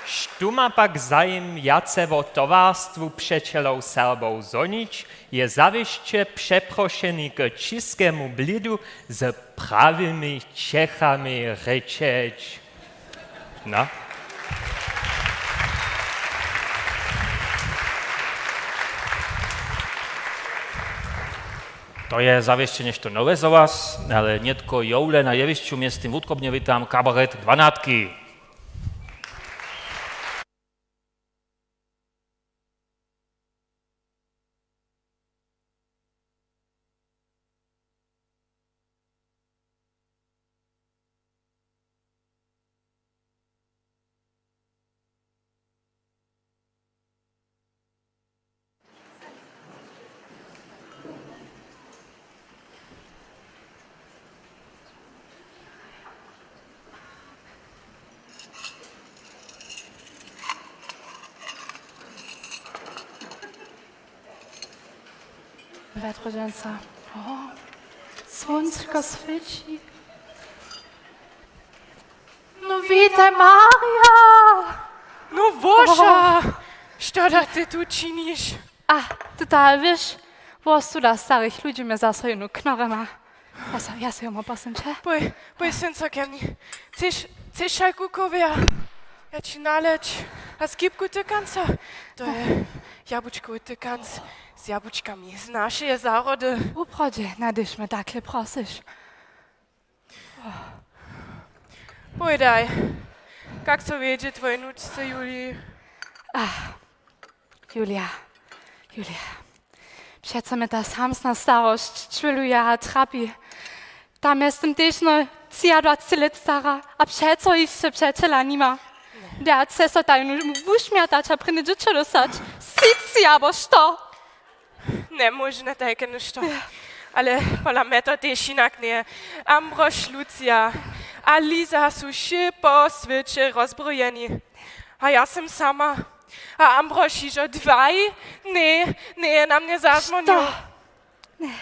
štó ma pak zajim wjace wo towarstwu přećelow Serbow zhonić, je zawěsće přeprošeni k Čěskemu blidu z prawimi Čechami rěčeć. Na? To je zawěsće něšto nowe za was, ale nětko jowle na jewišću mjez tym wutrobnje witam kabaret Dwanatki. Wjetrodźenca. O, słónčko swěći. No witaj, Marja! No Boža! O. Što da ty tu činiš? A, ty to wěš, wosuda starich ludźi mje zaswojenu knorema. Ja so, ja so jomu posym, če? Pój, pój, synco, ke mni. Chceš, chceš šalku kowja? Ja ći naleć. A skipku tykanca? To je jabučkowy tykanc z jabučkami z našeje zahrody. Wuprawdźe, na hdyž mje takle prosyš. Powědaj, kak so wjedźe twojej nutřce, Julij? Ach, Julija, Julija. Přeco mje ta samsna starosć čwěluja a trapi. Ta mjeztym tež no třiadwaceći lět stara a přeco hišće přećela nima. Dej, chce so ta jenu wušmjatać a prěnje dźěćo dóstać. Sici abo što? Njemóžne tajke něšto. Ale pola mje to tež hinak njeje. Ambrož, Lucija a Liza su wšě po swěće rozbrojeni. A ja sym sama. A Ambrož hižo dwaj dnje njeje na mnje zazwonił. Što? Ně,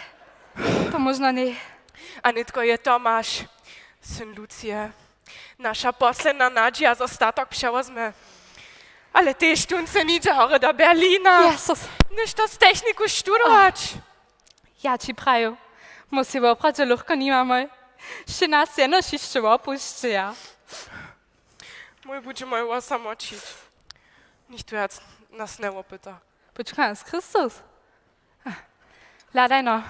to móžno ně. A nětko je Tomaš, syn Lucije. Naša posledna nadźija, zo statok přewozmy. Ale tež tón sej njeńdźe hory do Berlina. Jezus. Něšto z techniku študować. Ja ći praju, my sej woprawdźe lóhko nimamy. Wšě nas jenož hišće wopušćeja. Mój budźe mój wosamoćić. Nichtó wjac nas njewopyta. Počka, nas Chrystus? A, Hladajno,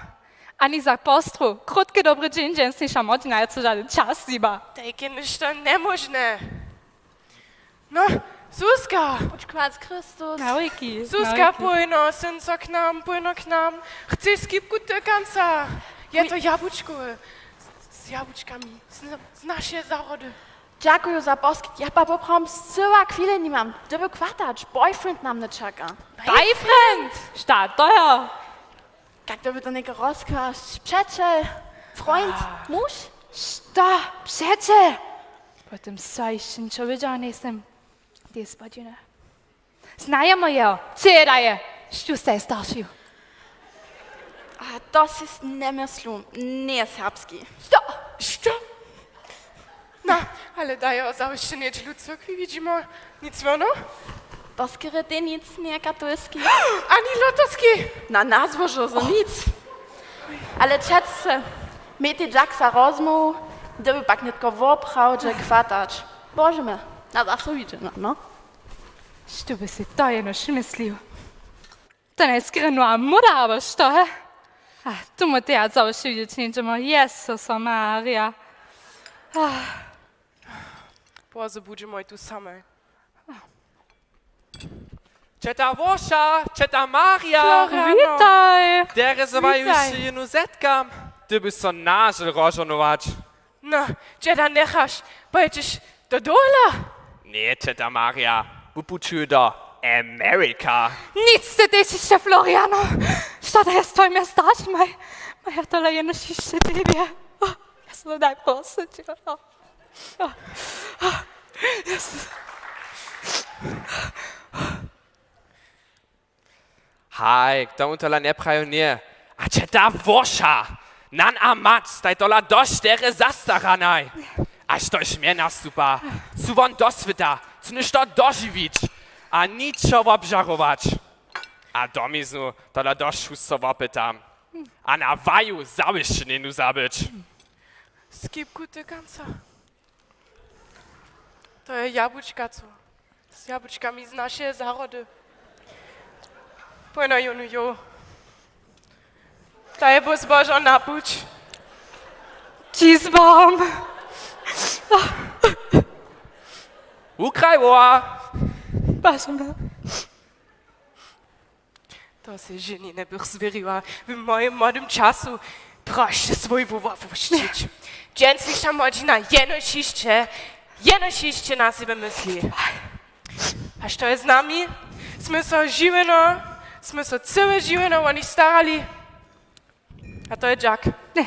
ani za postrow. Krótki dobry dźeń, dźensniša młodźina je co žady čas hiba. Tajke něšto njemóžne. No, Zuzka! Pučkwac Chrystus. Na wiki. Zuzka, pójno, synco, k nam, pójno k nam. Chceš skipku tykanca? Je to jabłučko z, z jabłučkami, z, z naše zahrody. Dźakuju za poskitk. Ja pa poprawom scyła chwile nimam. Dyrby chwatać, boyfriend na mnje čaka. Boyfriend? Šta to jo? Kak dyrby to něko rozkłasć? Přećel, freund, muž? Šta? Přećel? Po tym so hišće ničo wědźała njejsym. Ty spadźina. Znajemy jeho. Předaje. Štó staj staršeju. A to sej njemyslu, njeje serbski. Što? Što? Na, ale dajo zawěsće něhdźe w cyrkwi, widźimy. Nic wone? To skerje tež nic, njeje katolski. Ani loterski. Na nazwožo zo nic. Ale četce, mějtej dźak za rozmołwu, dyrby pak nětko woprawdźe chwatać. Božemy, na zaso widźemy, no. Što by sej to jenož myslił? To njejskerje nowa móda, abo što, he? A tu mu teja zawěsće widźeć něhdźemo, Jezuso Marja. Ach. Bóže, budźemoj tu samaj. Ćeta Woša, ćeta Marja. Floriano. Witaj. Terjezowaju hišće jenu zetkam, ty byš so nažel rozžohnować. No, ćeta njechaš, pódźeš do dola? Ně, ćeta Marja, wupućuju do Amerika. Nic ty tež hišće, Floriano. Što to je z twojimi staršimaj? Maja tola jenož hišće tebje. O, ja so to daj prosyć, jo. Haj, k tomu tola njepraju ně. A ćeta Woša, nan a mac staj tola dosć derje zastaranaj. A štož mje nastupa, chcu won do swěta, chcu něšto dožiwić a ničo wobžarować. A domiznu tola dosć husto wopytam. A na waju zawěsće njeńdu zabyć. Skipku tykanca. To je jabłučka, co? Z jabłučkami z naše zahrody. Pójno jónu jo. Ta je bó zbožo na puć. Čizbom. Ukraj woła. Bažena. To sej ženje njebych zwěriła w mojim młodym času. Prošće swój woła wušćić. Dźensniša młodźina jenož hišće, jenož hišće na sebje mysli. A što je z nami? Smy so žiwjeno, smy so cyłe žiwjeno wo nich starali. A to je dźak. Ne.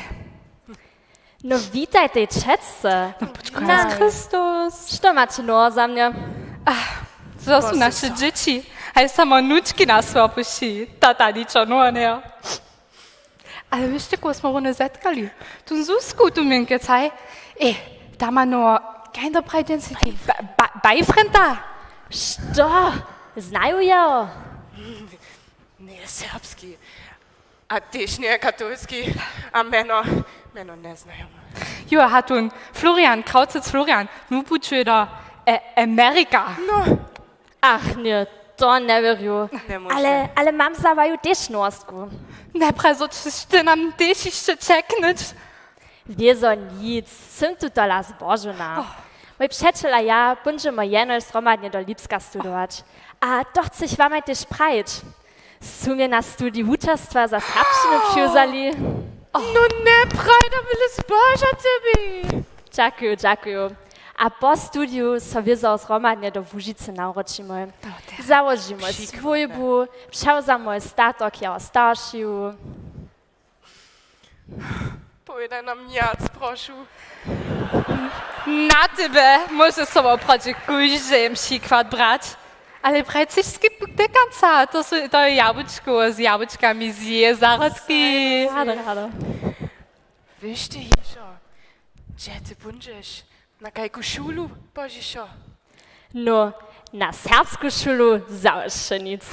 No, witajtej, četce. No, počkaj. Na. Chrystus. Što maće nowe za mnje? Ach, to su naše dźěći. Haj, samo nučki nas wopuši. Tata ničo nowe njejo. Ale wěsće, koho smo runje zetkali? Tu Zuzku, tu minkecaj. Ej, ta ma nowe, kaž to praji, dźensa, ba-, ba-, boyfrienda. Što? Znaju jeho? Njeje serbski. A tež njeje katolski. A mjeno, mjeno njeznajemy. Jo, a tón Florian, Krautec Florian, wón pućuje do, e, Amerika. No. Ach ně, to njewěrju. Njemóžne. Ale, ale mam za waju tež nowostku. Njepraj, zo ćeš ty nam tež hišće ćeknyć. Wězo nic, sym tu tola zbožowna. Oh. Mój přećel a ja póńdźemy jenož zhromadnje do Lipska studować. A to chcech wamaj tež prajić. Su mje na studij wučerstwa za serbšćinu přiwzali. No njepraj, to běle zboža tebi. Dźakuju, dźakuju. A po studiju so wězo zhromadnje do Łužicy nawróćimoj. To te-, załožimoj swójbu, přewzamoj statok jeho staršeju. Powědaj nam wjac, prošu. Na tebe móže so woprawdźe kóždy přikład brać. Ale prajcy skipku tykanca, to su, to je jabłučko z jabłučkami z jeje zarodki. Rado, rado. Wěš ty hižo, hdźe ty póńdźeš? Na kajku šulu pozdźišo? No, na serbsku šulu zawěsće nic.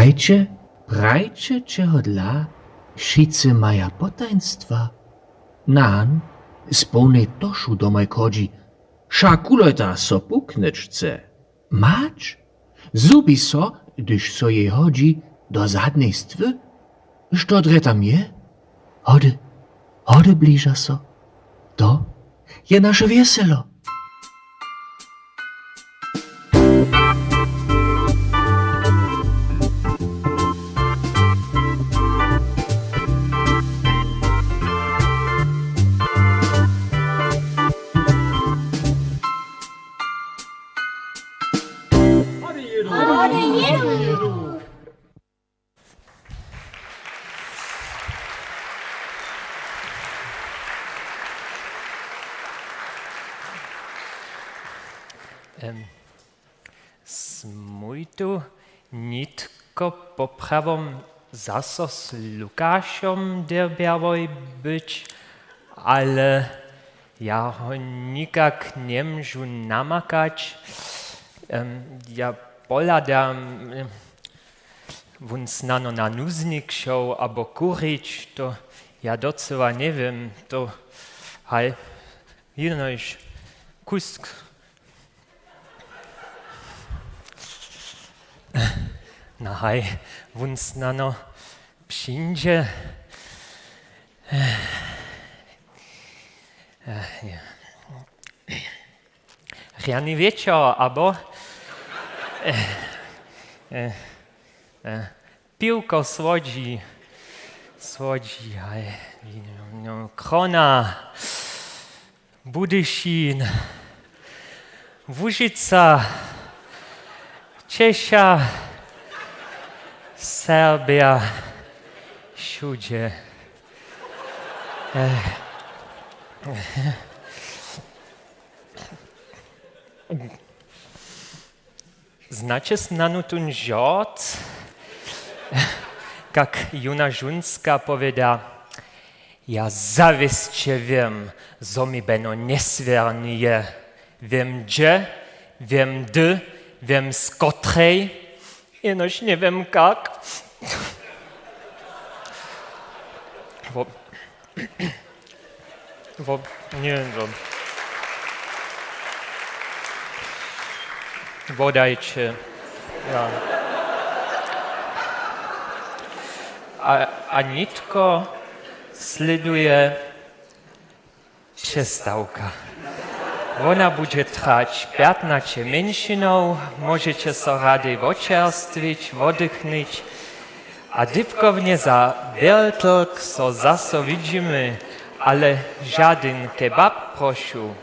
Prajće, prajće, čehodla wšitcy maja potajnstwa. Nan z połnej tošu domoj chodźi, wša kulota so puknyć chce. Mać zhubi so, hdyž so jej hodźi do zadnej stwy. Što drje tam je? Hody, hody bliža so. To je naše wjeselo. Em, smój tu nětko poprawom zaso z Lukašom dyrbjałoj być, ale ja ho nikak njemóžu namakać. Em, ja pohladam, em, wón snano na nuznik šoł abo kurić, to ja docyła njewěm, to haj, jenož kusk. No haj, wón snano přińdźe. Eh, nie. Rjany wječor, abo? Eh, eh, eh, piwko słodźi, słodźi, haj, no, Krona, Budyšin, Łužica, Ćeša, Serbja, wšudźe. Eh. Znaće snano tón žort? Kak jóna žónska powěda: Ja zawěsće wěm, zo mi beno njeswěrny je. Wěm hdźe, wěm hdy, wěm z kotrej, jenož njewěm kak. Wo-, wo-, njewěm, wo-, wodajće. Ja. A, a nětko slěduje přestawka. Wona budźe trać pjatnaće mjeńšinow, móžeće so rady wočerstwić, woddychnyć a dypkownje za wjeltlk so zaso widźimy, ale žadyn kebab, prošu.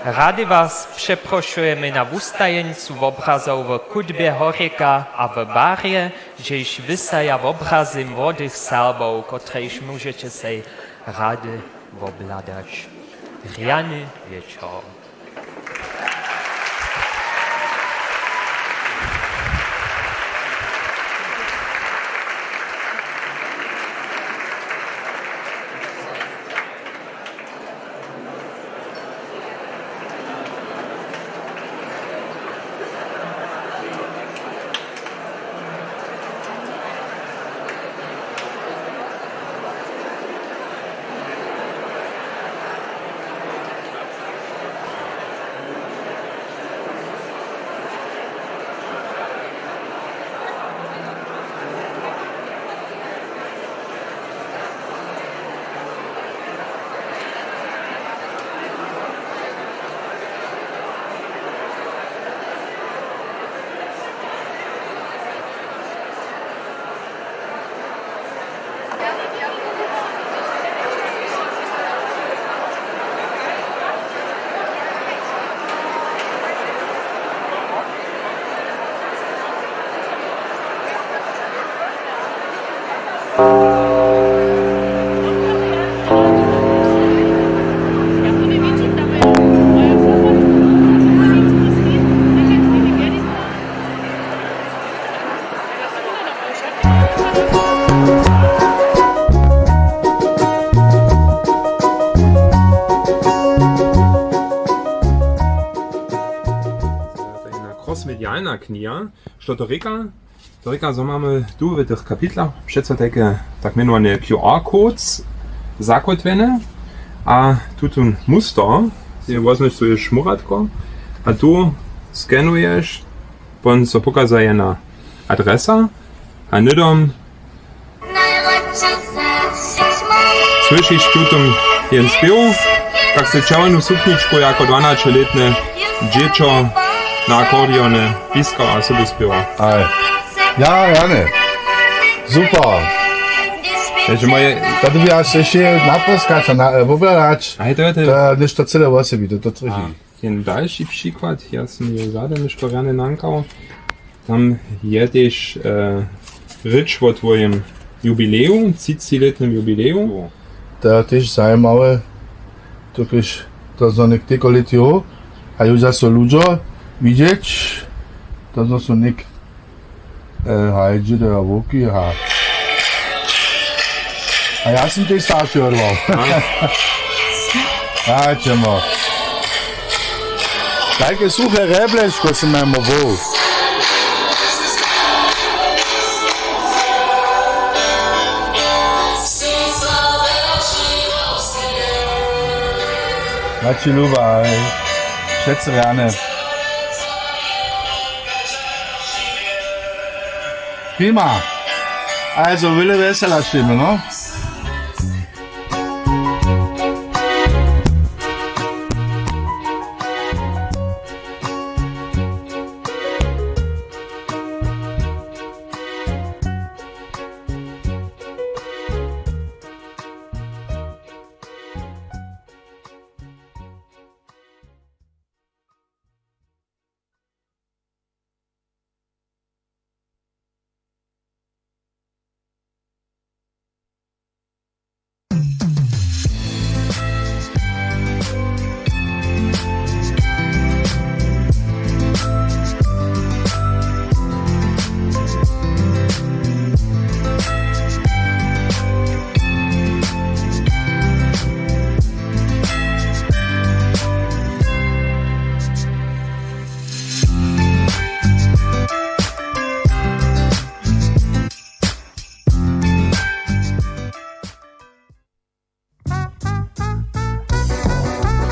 Rady was přeprošujemy na wustajeńcu wobrazow w Kudbje Horjeka a w barje, hdźež wysaja wobrazy młodych Serbow, kotrež móžeće sej rady wobhladać. Rjany wječor. Jedna crossmedialna kniha, što to rěka? Tolka, zo mamy tu w tych kapitlach přeco tajke tak mjenowany Q R codes zakótwjene a tutón muster je wozmješ tu ješ muratko a tu skenuješ, pon so pokaza jedna adresa a hnydom słyšiš tutón jen spěw, tak se čerwjenu sukničku jako dwanaćelětne dźěćo na akordeone piskał a sobu spěwał. Aj. Ja, Jane. Super. Ježe moje To by ja se še napłyskać a na, e, wobhladać. Aj, to je to. To je nešto cyle wosebite, to trži. A, jen dalši přikład, ja sam je zady něšto rjane nankał. Tam je tež, e, rěč wo twojim jubileju, třicilětnym jubileju. To je tež zajimawe, dokelž to zo něk teko lět jo, a jo zaso ludźo widźeć, to zo su něk, e, haj, dźědo a wowki, ha. A ja sam tež starši odwał. A čemu? Tajke suche rebleško sy mają wol. Maći luba, hej. Přece rjane. Prima. Also, wile wjesela stajemy, no?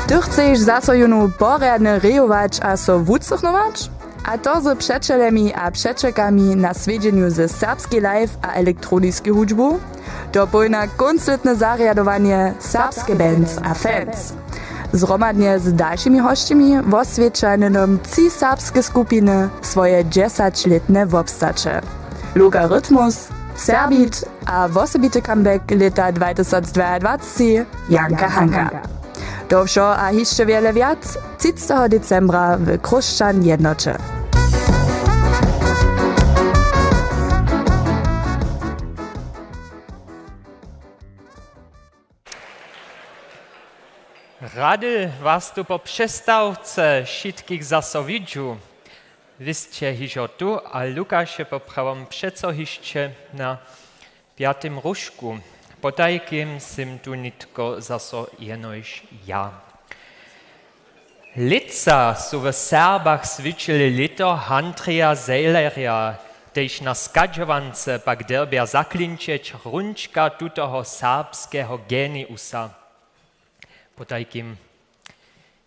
Ty chceš zaso jónu porjadnje rejować a so wucychnować? A to z přećelemi a přećelkami na swjedźenju ze Serbski Live a elektronisku hudźbu? To połna kónc lětne zarjadowanje Serbske Bands a Fans. Zhromadnje z dalšimi hosćemi woswjeća hnydom tři serbske skupiny swoje dźesaćlětne wobstaće. Logarytmus, Serbit a wosebity comeback lěta dwatysacdwaadwacci Janka Hanka. To wšo a hišće wjele wjac třiceteho decembra w Chróšćan Jednoće. Rady was tu po přestawce wšitkich zaso widźu. Wy sće hižo tu a Lukaš je poprawom přeco hišće na pjatym róžku. Potajkim sym tu nětko zaso jenož ja. Lětsa su w Serbach swjećili lěto Handrija Seilerja, tež na schadźowance pak dyrbja zaklinčeć hrónčka tutoho serbskeho geniusa. Potajkim,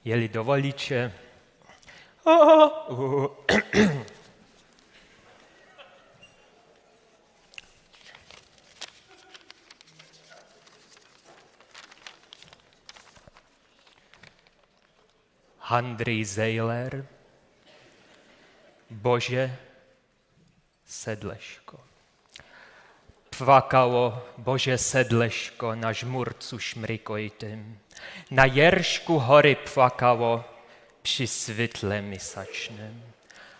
jeli dowoliće. Handrij Seiler, Bože Sedleško. Płakało Bože Sedleško na žmurcu šmrikojtym, na jeršku hory płakało při swětle měsačnym.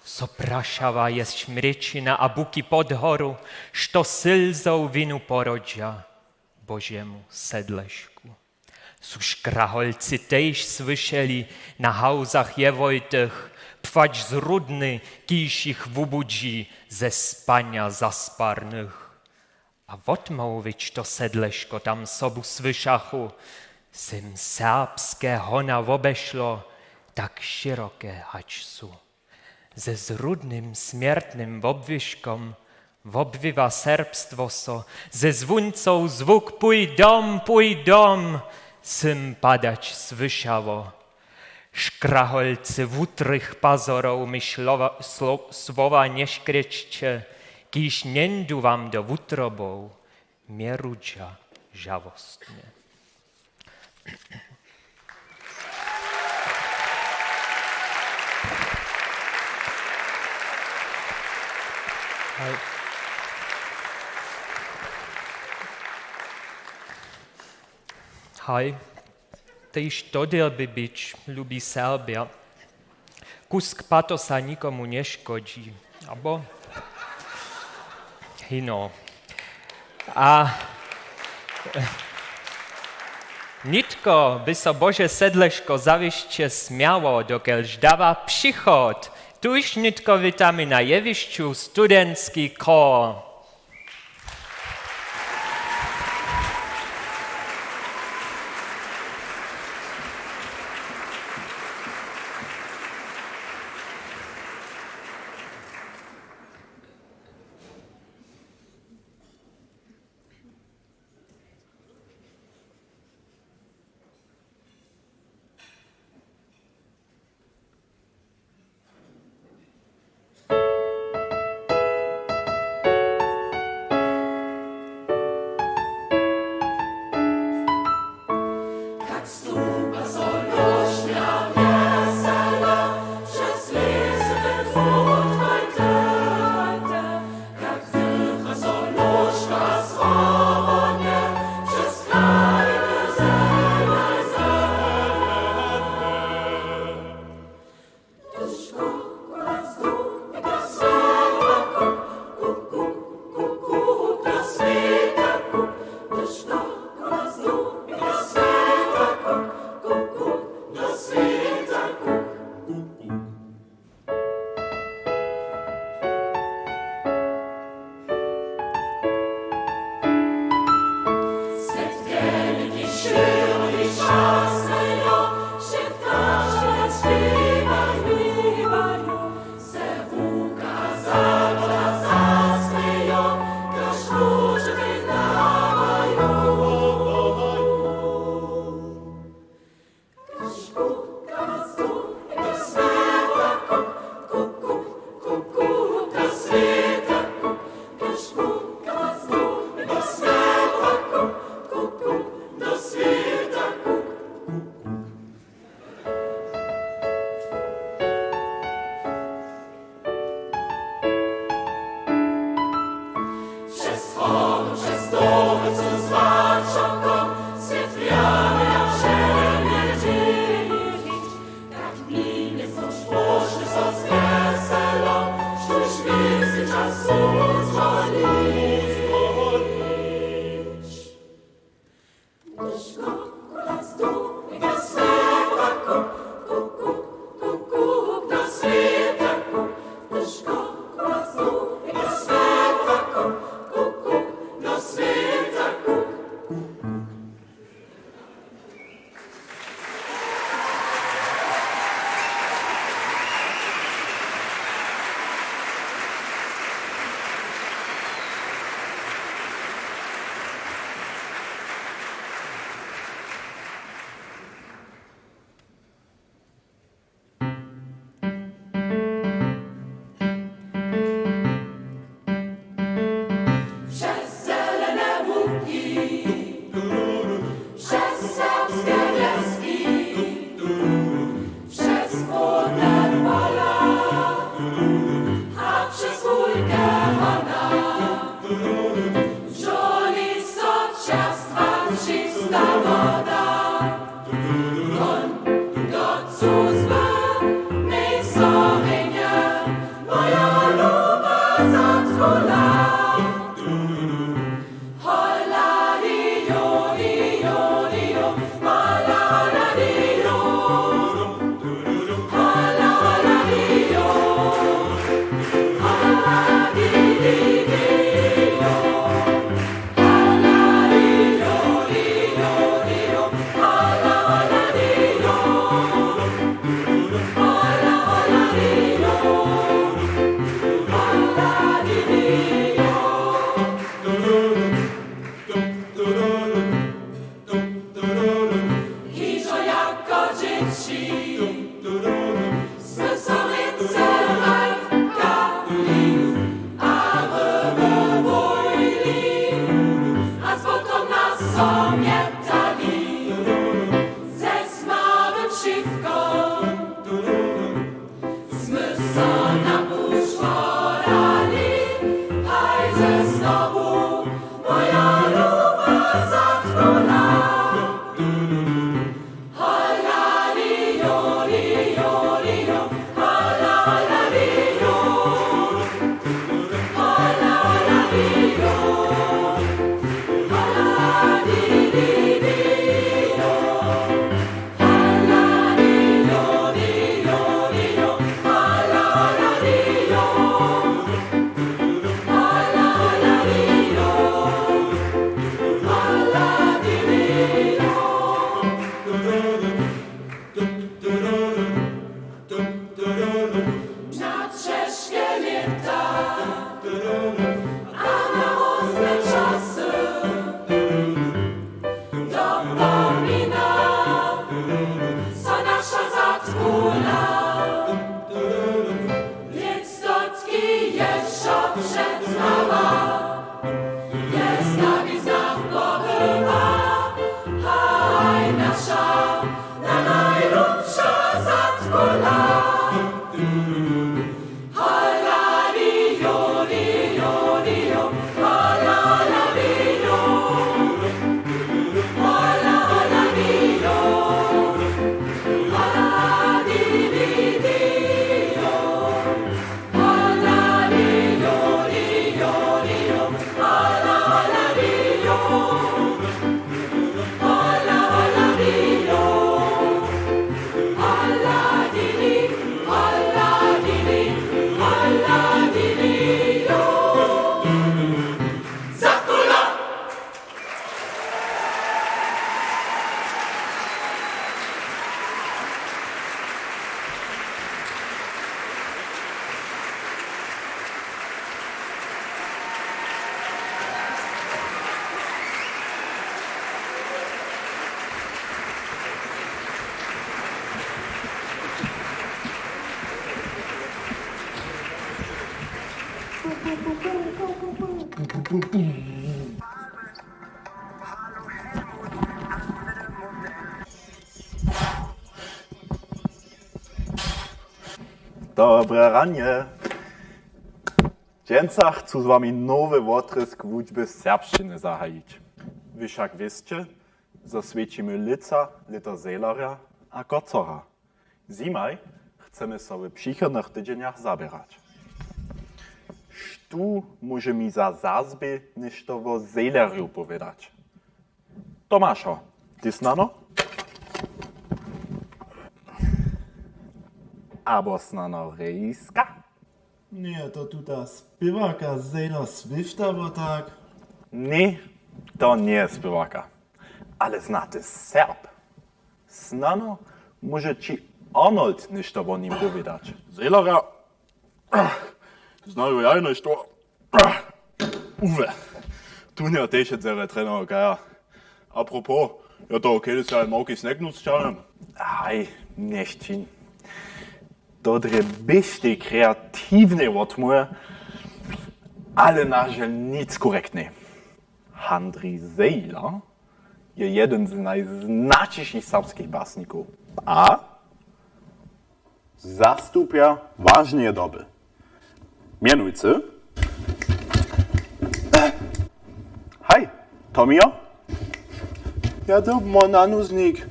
So prašała je šmrěčina a buki pod horu, što slzow winu porodźa Božemu Sedlešku. Su škraholcy tež słyšeli na hałzach jewojtych, płać z Rudny, kiž jich wubudźi ze spanja zasparnych. A wotmołwić to Sedleško tam sobu słyšachu, sym serbske hona wobešlo tak šěroke, hač su. Ze zrudnym smjertnym wobwěškom Wobwiwa serbstwo so, ze zwóncow zwuk „Pój dom, pój dom” sym padać słyšało. Škraholcy wutrych pazorow mi šlowa-, slo-, słowa nješkrěčće, kiž njeńdu wam do wutrobow, mjerudźa žałostnje. Haj. Haj. Tež to dyrbi być, lubi Serbja. Kusk patosa nikomu nješkodźi, abo? Hino. A nětko by so Bože Sedleško zawěsće smjało, dokelž dawa přichod. Tuž nětko witamy na jewišću studentski chór. Přez zelene łuki, přez serbske wjeski, přez płodne pola a přez wulke hona, žoni so čerstwa čista woda. Dopomina so naša zadkula, lětstotki je wšo před nama, je stawiznach pobywa, haj naša, na najlubša zadkula. Dobre ranje. Dźensa chcu z wami nowy wotrězk wučby serbšćiny zahajić. Wy wšak wěsće, zo swjećimy lětsa, lěto Zejlerja a Kocora. Zimaj chcemy so w přichodnych tydźenjach zaběrać. Štó móže mi za zazbě něšto wo Zejlerju powědać? Tomašo, ty snano? Abo snano Rejska? Njeje to tuta spěwarka Zejla Swifta, bo tak? Ně, to njeje spěwarka, ale znaty Serb. Snano móže ći Arnold něšto wo nim powědać. Zejlerja znaju ja něšto. Uwe, tu njeje tež dźere trenerow kaja. Apropos, jo to okay, dys ja małki snack nutř ćahnym? Haj, nješćin. To drje běštej kreatiwnej wotmołwje, ale na žel nic korektnej. Handrij Zejler je jedyn z najznaćišich serbskich basnikow. A zastupja wažneje doby. Mjenujcy. Haj, Tomio? Ja dyrbimo na nuznik.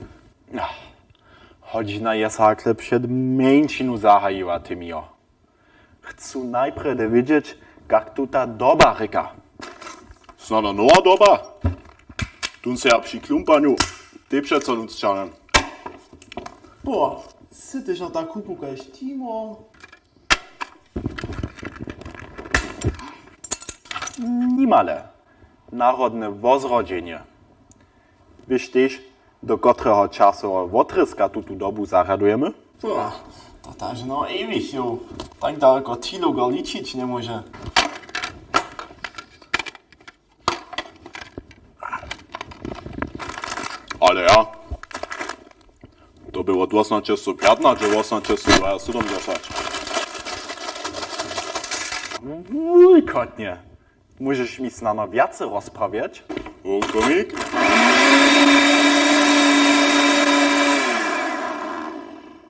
Hodźina je so hakle před mjeńšinu zahajiła, Tomio. Chcu najprjedy wědźeć, kak tuta doba rěka. Snano nowa doba? Tón sej ja při klumpanju tež přeco nutř ćahnym. Bo, sy tež na ta kupu kaž Timo? Nimale. Narodne wozrodźenje. Wěš tež, do kotreho časoweho wotrězka tutu dobu zarjadujemy? Pua, to ta žno ewich jow. Tak daloko Tilo go ličić njemóže. Ale ja. To by wot wosomnaće sto pjatnaće do wosomnaće sto dwasydomdźesać. Wulkotnje. Móžeš mi snano wjace rozprawjeć? Wulkomik.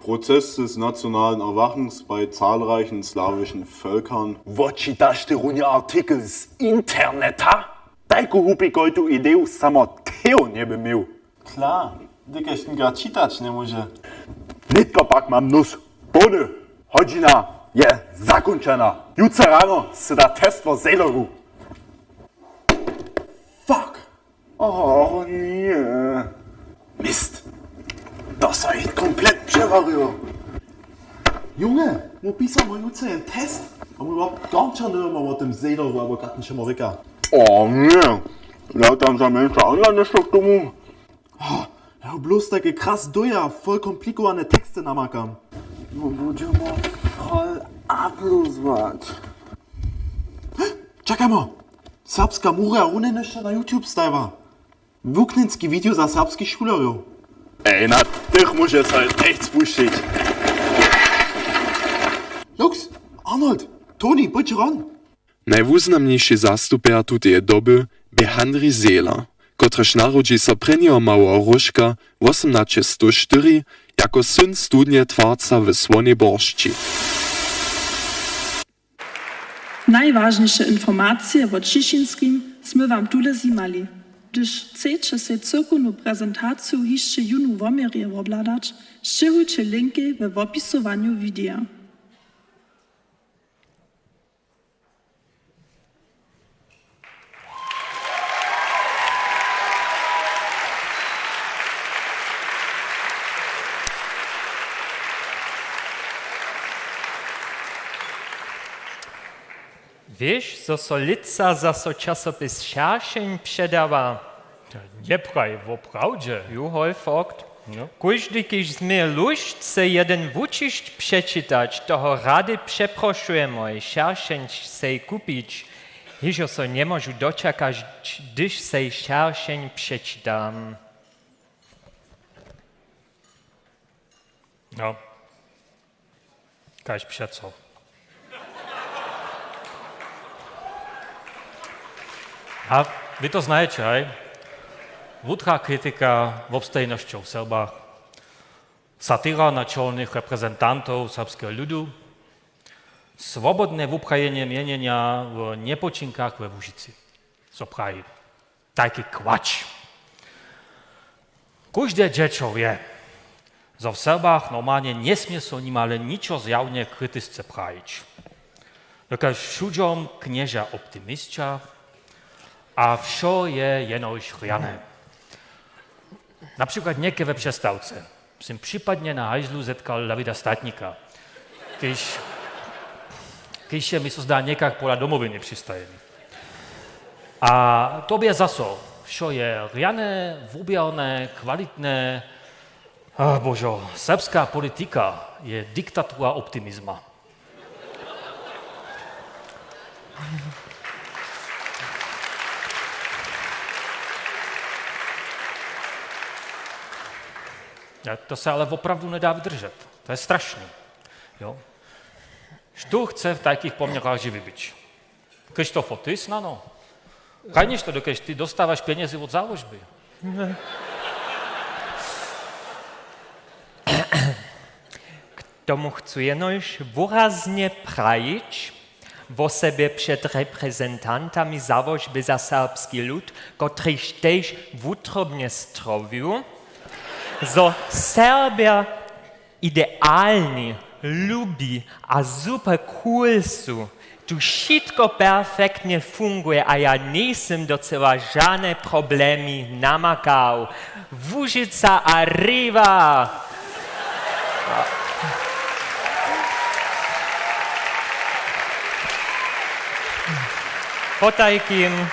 Prozess des nationalen Erwachens bei zahlreichen slawischen Völkern. Wočitaš ty runje artikel z interneta? Tajku hupikojtu ideju samo Theo njeby měł. Klar, hdyž nětko čitać njemóže. Nětko pak mam nós połny. Hodźina je zakónčena. Jutře rano sy da test wo Zejleru. Fuck! O nje. Mist. To so jich komplet přewariło. Junge, mu pisał mój jutře jen test a mój łap gąča njeroma wo tym Zejleru abo katnišemu rěka. O nje. Ja tam za mjeńša online něšto k tomu. Oh, ja blós tajke kras doja, fol komplikowane teksty namakam. No budźemo fol aplozwać. Čakajmo! Serbska murja runje něšto na YouTube stajiła. Wuknjenski video za serbskich šulerjow. Ej, na tych móže so tež spušćić. Lux, Arnold, Toni, pójće ron. Najwuznamniši zastupjer tuteje doby bě Handrij Zehler, kotryž narodźi so prěnjeho małeho Róžka wosomnaće sto štyri jako syn studnje Twarca w Słonej Boršći. Najwažniše informacije wo Ćišinskim smy wam tule zjimali. Hdyž chceće sej cyłkownu prezentaciju hišće jónu woměrje wobhladać, sćěhujće linkej we wopisowanju wideja. Wěš, zo so lětsa zaso časopis Šeršeń předawa? Njepraj, woprawdźe. Ju, hoj, fakt. No. Kóždy, kiž změje lóšt sej jedyn wučišć přečitać, toho rady přeprošujemoj, Šeršeń sej kupić. Hižo so njemóžu dočakać, hdyž sej Šeršeń přečita. No. Kaž přeco. A wy to znajeće, haj? Wutra kritika wobstajnosćow w Serbach, satira na čołnych reprezentantow serbskeho ludu, swobodne wuprajenje měnjenja w njepočinkach we Łužicy. Zo praji. Tajki kłacz. Kóžde dźěćo wě, zo w Serbach normalnje njesmě so nimale ničo zjawnje kritisce prajić. Dokelž wšudźom knježa optimisća a wšo je jenož rjane. Na přikład něke we přestawce sym připadnje na hajzlu zetkał Dawida Statnika, kiž, kiž je mi so zda někak pola Domowiny přistajeny. A to bě zaso, wšo je rjane, wuběrne, kwalitne. Ach, božo, serbska politika je diktatura optimizma. Ja, to se ale woprawdu njedawa wydržeć. To je strašné. Jo? Štó chce w tajkich poměrach žiwy być? Krzysztof, ty snano? Kaj něšto, dokelž ty dostawaš pjenjezy wot załožby. K tomu chcu jenož wuraznje prajić, wosebje před reprezentantami załožby za serbski lud, kotrychž tež wutrobnje strowił, zo Serbja idealni, lubi a super cool su. Tu wšitko perfektnje funguje a ja njejsym docyła žane problemy namakał. Łužica a riwa! Potajkim,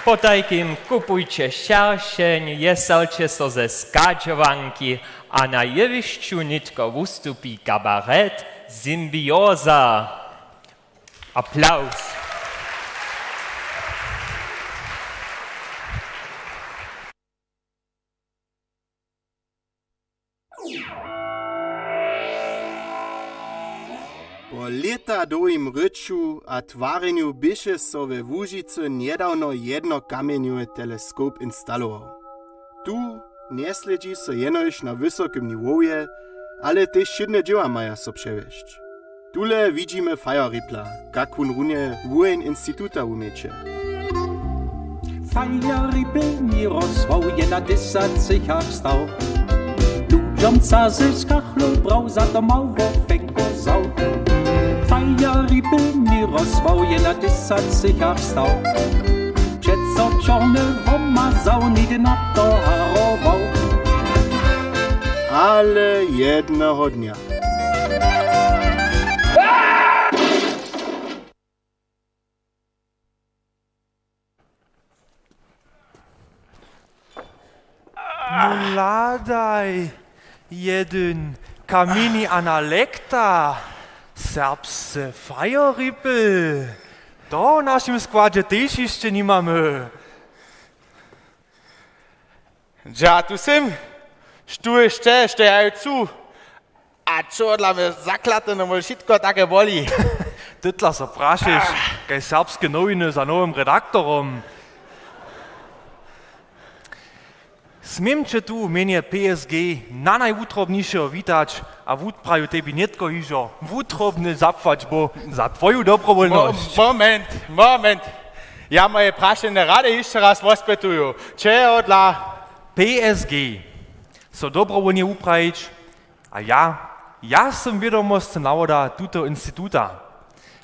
potajkim kupujće Šeršeń, wjeselće so ze schadźowanki a na jewišću nětko wustupi kabaret Symbioza. Aplauz. Po lěta dołhim rěču a twarjenju běše so we Łužicy njedawno jedno kamjenjowy teleskop instalował. Tu njeslědźi so jenož na wysokim niwowje, ale tež wšědne dźěła maja so přewjesć. Tule widźimy Fajripla, kak wón runje wuheń instituta wuměće. Fajripl Mirosław je na dysacych stał. Ludźom za ze skachlu brał, za to mało fenko wzał. Fajripl Mirosław je na dysacych stał. Přeco čorny womazał, nigdy na to harował. Ale jedneho dnja. Hladaj, jedyn kamjeni analekta, serbsce Fajripl. To w našim składźe tež hišće nimamy. Dźa, tu sym. Štó je šte, šte ja ju chcu. A čohodla my zaklatene, mój wšitko take boli. Ty tla so prašeš, kaž serbske nowiny za nowym redaktorom. Směm će tu w mjenje P S G na najwutrobnišeho witać a wupraju tebi nětko hižo wutrobny zapłać bo za twoju dobrowólnosć. Mo-, moment, moment. Ja moje prašenje rady hišće raz wospytuju. Čehodla? P S G so dobrowólnje wuprajić. A ja, ja sym wědomostny nawoda tuto instituta.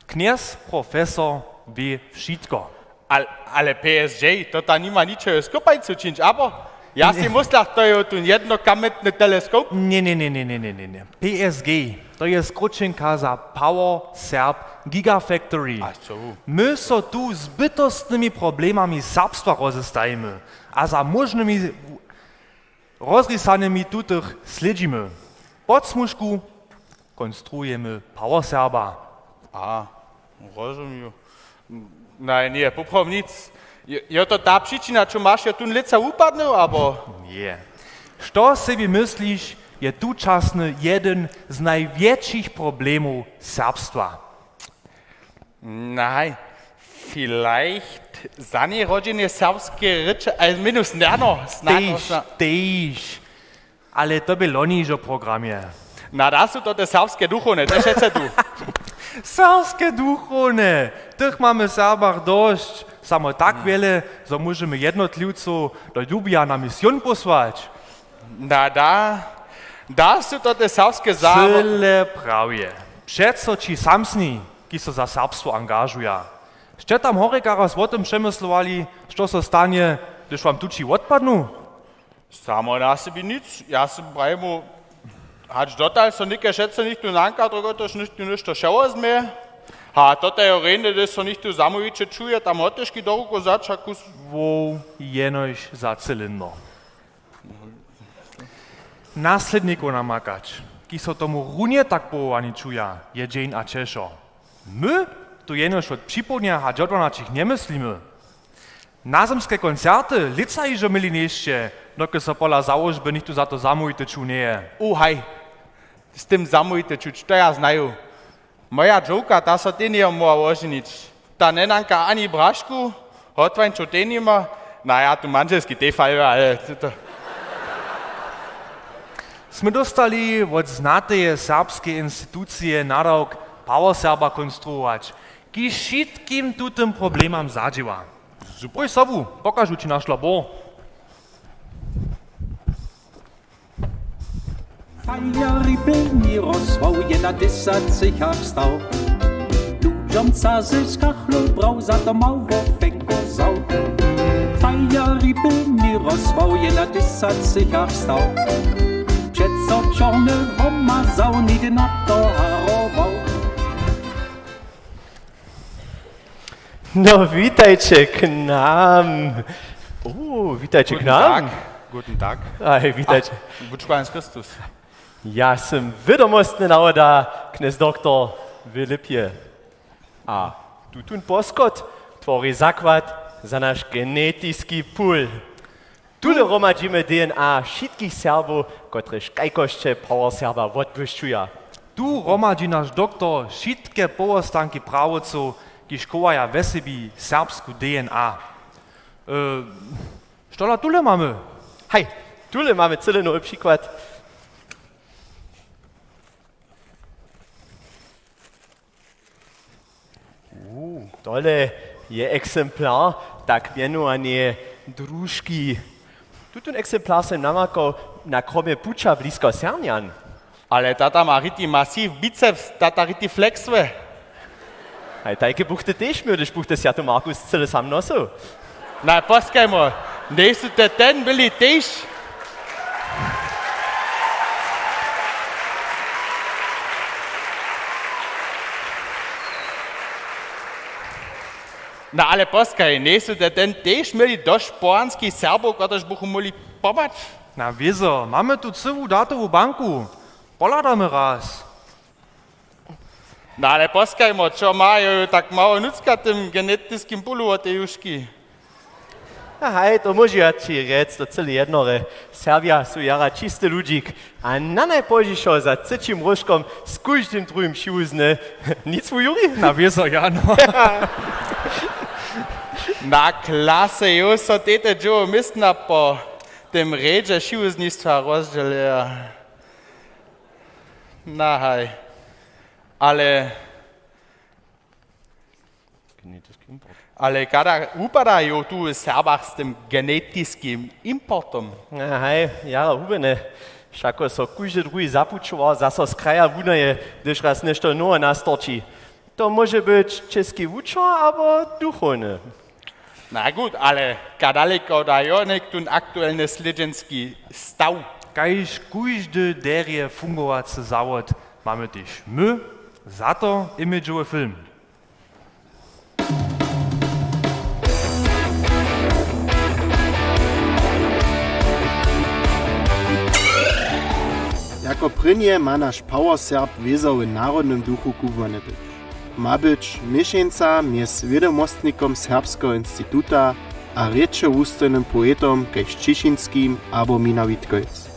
Knjez profesor bě wšitko. Ale, ale P S G, to tam nima ničeho z kopajcu čińć, abo? Ja sej myslach, to je tu jednokametny teleskop. Ně, ně, ně. P S G, to je skróćenka za Power Serb Gigafactory. A co? My so tu z bytostnymi problemami serbstwa rozestajimy a za móžnymi rozrisanymi tutych slědźimy. Pod smužku konstruujemy Power Serba. A, rozumiju. Naj, ně, poprawom nic. Je, je to ta přičina, čo maš jo tón lětsa wupadnył, abo? Ně. Što sebi mysliš, je tučasny jedyn z najwjetšich problemow serbstwa? Naj, vielleicht zaněrodźenje serbskeje rěče, ale měnu snano, snano. Tež, tež. Ale to bě loni hižo w programje. Na, da su to te serbske duchowne, te přeće tu. Serbske duchowne, tych mamy w Serbach dosć, samo tak wjele, zo móžemy jednotliwcow do Ljubija na mision posłać. Na, da, da su to te serbske za- Cyle prawje. Přeco ći samsni, kiž so za serbstwo angažuja. Sće tam horjeka raz wo tym přemyslowali, što so stanje, hdyž wam tući wotpadnu? Samo na sebi nic. Ja sym prajił, hač dotal so něke přeco nichtó nanka, dokelž nichtó něšto přewozmje. A to je rjenje, hdyž so nichtó zamołwiće čuje, tam hotyški do ruku wzać a kus. Wow, jenož za cylindno. Naslědnikow namakać, kiž so tomu runje tak powołani čuja, je dźeń a ćešo. My tu jenož wot připołdnja hač do dwanaćich njemyslimy. Nazymske koncerty lětsa hižo měli něšće, dokelž so pola załožby nichtó za to zamołwite čuł njeje. U, haj, z tym zamołwite čuć, to ja znaju. Moja dźowka, ta so tež njeje móhła woženić. Ta njenanka ani brašku, hotwańćow tež nima. Na, ja tu mandźelski tež fajła, ale to, to. Smy dóstali wot znateje serbskeje institucije nadawk Power Serba konstruować, kiž wšitkim tutym problemam zadźěła. Zupruj sobu, pokažu ći naš labor. Fajeripy Mirosław je na dysacych stał. Ludźom za ze skachlu brał, za to mało fenku wzał. Fajeripy Mirosław je na dysacych stał. Přeco čorny womazał, nigdy na to harował. No, witajće k nam. O, witajće k nam. Guten Tag. Guten Tag. Aj, witajće. Ach, budź Jezus Christus. Ja sym wědomostny nawoda, knjez doktor w Lipje. A tutón poskot twori zakład za naš genetiski pool. Tule hromadźimy D N A wšitkich Serbow, kotrež kajkosće Power Serba wotbłyšćuja. Tu hromadźi naš doktor wšitke powostanki prawowcow, kiž chowaja we sebi serbsku D N A. E, što la tule mamy? Haj, tule mamy cyle nowy přikład. Tole je eksemplar tak mjenowaneje družki. Tutón eksemplar sym namakał na kromje puća blisko Sernjan. Ale tata ma riti masiv biceps, tata riti flexły. Haj, tajke buch ty tež měł, hdyž buch ty swjatu Markus cyle sam nosył. Naj poskajmo, njejsu te ten byli tež? No ale poskaj, njejsu te ten tež měli dosć pohanskich Serbow, kotrež buchu móhli pomhać? Na wězo, mamy tu cyłu datowu banku. Pohladamy raz. No ale poskajmo, čo majo tak mało nutřka w tym genetiskim pulu wot tej juški? A haj, to móžu ja ći rjec, to cyle jednore. Serbja su jara čisty ludźik. A na najpozdźišo za třećim róžkom z kóždym druhim přiwuzny. Nic wuju? Na wězo, jano. Na klase, jo, so tete dźěło městna po tym rjedźe přiwuznistwa rozdźělja. Na haj. Ale, ale kada wupadajo tu w Serbach z tym genetiskim importom? A haj, jara hubjene. Wšako so kóždy druhi zapućował, zaso z kraja wunaje, hdyž raz něšto nowe nastorči. To móže być česki wučer abo duchowny. Na gut, ale kadaleko da jo něk tón aktuelny slědźenski staw? Kaž kóždy derje fungowacy zawod mamy tež my za to imidžowy film. Jako prěnje ma naš Power Serb wězo w narodnym duchu kubłany być. Ma być měšeńca mjez wědomostnikom Serbskeho instituta a rěčowustojnym poetom kaž Ćišinskim abo Mina Witkojc.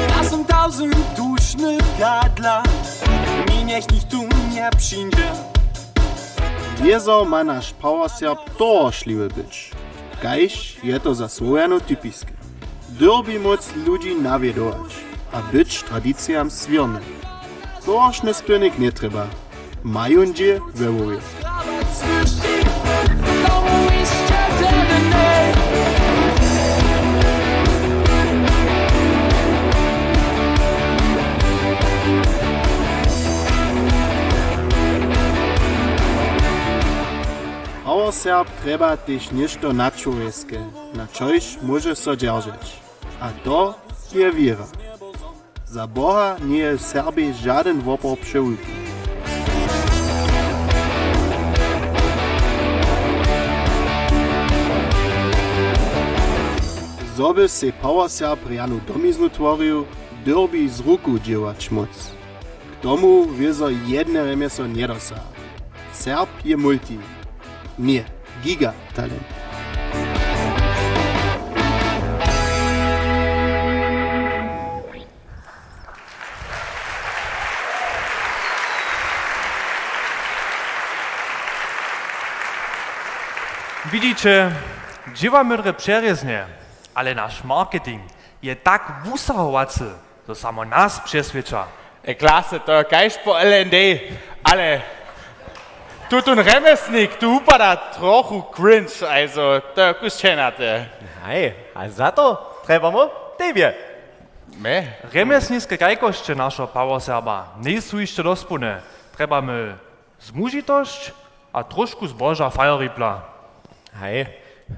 Ja sam tausendušny gadla, mi njech nichtó njepřińdźe. Wězo ma naš Power Serb tohošliwy być, kaž je to za Słowjanow typiske. Dyrbi móc ludźi nawjedować a być tradicijam swěrny. Tohož nespěrnik njetrjeba. Maju dźě we hłowje. Power Serb trjeba tež něšto nadčłowjeske, na čož móže so dźeržeć. A to je wěra. Za Boha njeje w Serbej žadyn wopor přewulki. Zo by sej Power Serb rjanu domiznu tworił, dyrbi z ruku dźěłać móc. K tomu wězo jedne rjemjesło njedosaha. Serb je multi. Ně, giga talent. Widźiće, dźěłamy drje přerěznje, ale naš marketing je tak wusahowacy, to samo nas přeswědča. E, klase, to je kaž po L N D, ale tutón rjemjesnik tu wupada trochu cringe, also to je kus čenate. Haj, a za to trjebamy tebje. Me? Rjemjesniske kajkosće našeho Power Serba njejsu hišće dospołne. Trjebamy zmužitosć a tróšku zboža Fire Ripla. Haj,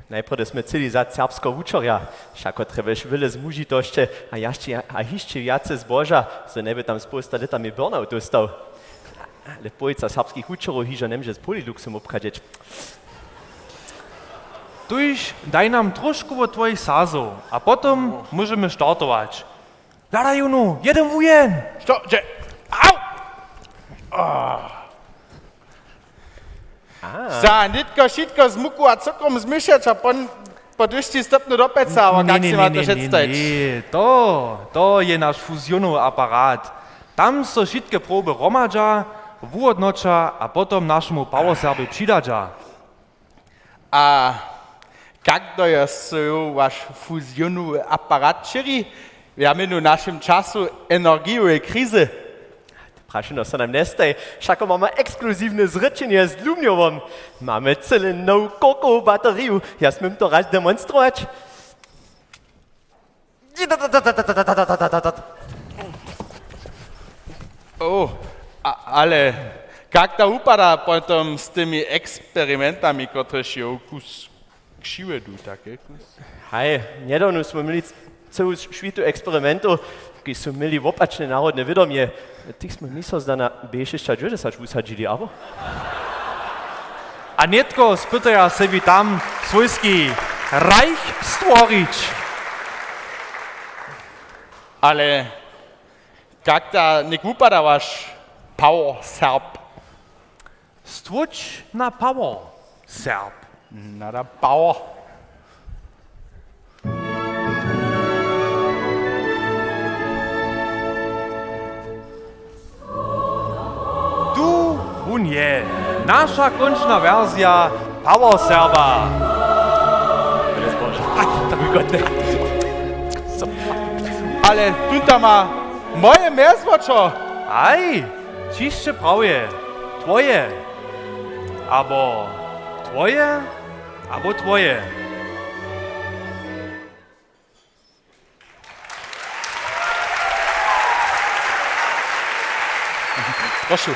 najprjedy smy chcyli za serbskeho wučerja, wšako trjebješ wjele zmužitosće a hišće, a hišće wjace zboža, zo njeby tam społsta lětami burnout dóstał. Ale połojca serbskich wučerow hižo njemóže z Poliluxom wobchadźeć. Tuž daj nam tróšku wot twojich sazow a potom móžemy startować. Hladaj jónu, jedyn wujen! Što? Dźe? Au! Ah. Za nětko wšitko z muku a cukrom zmišać a pon-, po dwěsći stopnju do pjeca, abo kak sej ma to předstajić? Ně, to, to je naš fuzionowy aparat. Tam so wšitke proby hromadźa, wuhódnoća a potom našemu Power Serbej přidadźa. A kak to je so waš fuzionowy aparat ćěri w jamjenju našim času energijoweje krizy? Prašeno so nam njestaj, wšako mamy ekskluziwne zrěčenje z Lumniowom. Mamy cyle nowu korkowu bateriju, ja smym to raz demonstrować. O, a, ale kak to wupada potom z tymi eksperimentami, kotrež jo kus křiwe du, tak je kus? Haj, njedawno smy měli c-, cyłu š-, šwitu eksperimentow, kiž su měli wopačne narodne wědomje. Tych smy mi so zda na B šěsćadźewjećdźesat wusadźili, abo? A nětko spytaja sebi tam swójski Reich stworić. Ale kak da něk wupada waš Power Serb? Stłuč na Power, Serb. Na da Power. Tu wón je, naša kónčna wersija Power Serba. Aj, to mi gotne. Ale tu tam ma moje mjezwo, čo? Aj, čišće prawje. Twoje. Abo twoje, abo twoje. Prošu.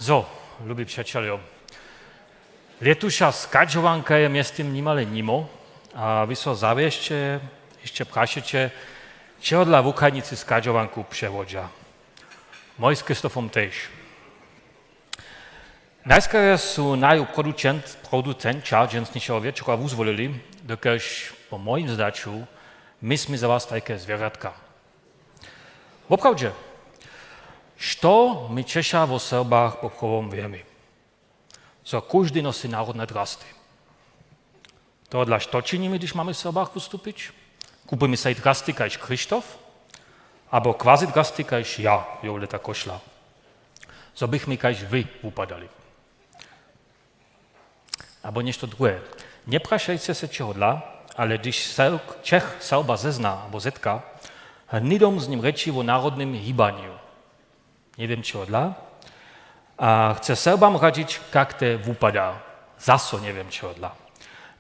Zo, lubi přećeljo, lětuša schadźowanka je mjeztym nimale nimo a wy so zawěsće hišće prašeće, čehodla wuchadnicy schadźowanku přewodźa. Mój z Christophom tež. Najskarje su naju producent-, producenća dźensnišeho wječora wuzwolili, dokelž po mojim zdaću my smy za was tajke zwěrjatka. Woprawdźe, što mi Češa wo Serbach poprawom wěmi? Zo kóždy nosi narodne drasty. Tohodla što činimy, hdyž mamy w Serbach wustupić? Kupimy sej drasty kaž Christoph, abo quasi drasty kaž ja, Violeta Košla. Zo bychmy kaž wy wupadali. Abo něšto druhe. Njeprašajće sej čehodla, ale hdyž Serb-, Čech Serba zezna abo zetka, hnydom z nim rěči wo narodnym hibanju. Njewěm čehodla. A chce Serbam radźić, kak te wupada. Zaso njewěm čehodla.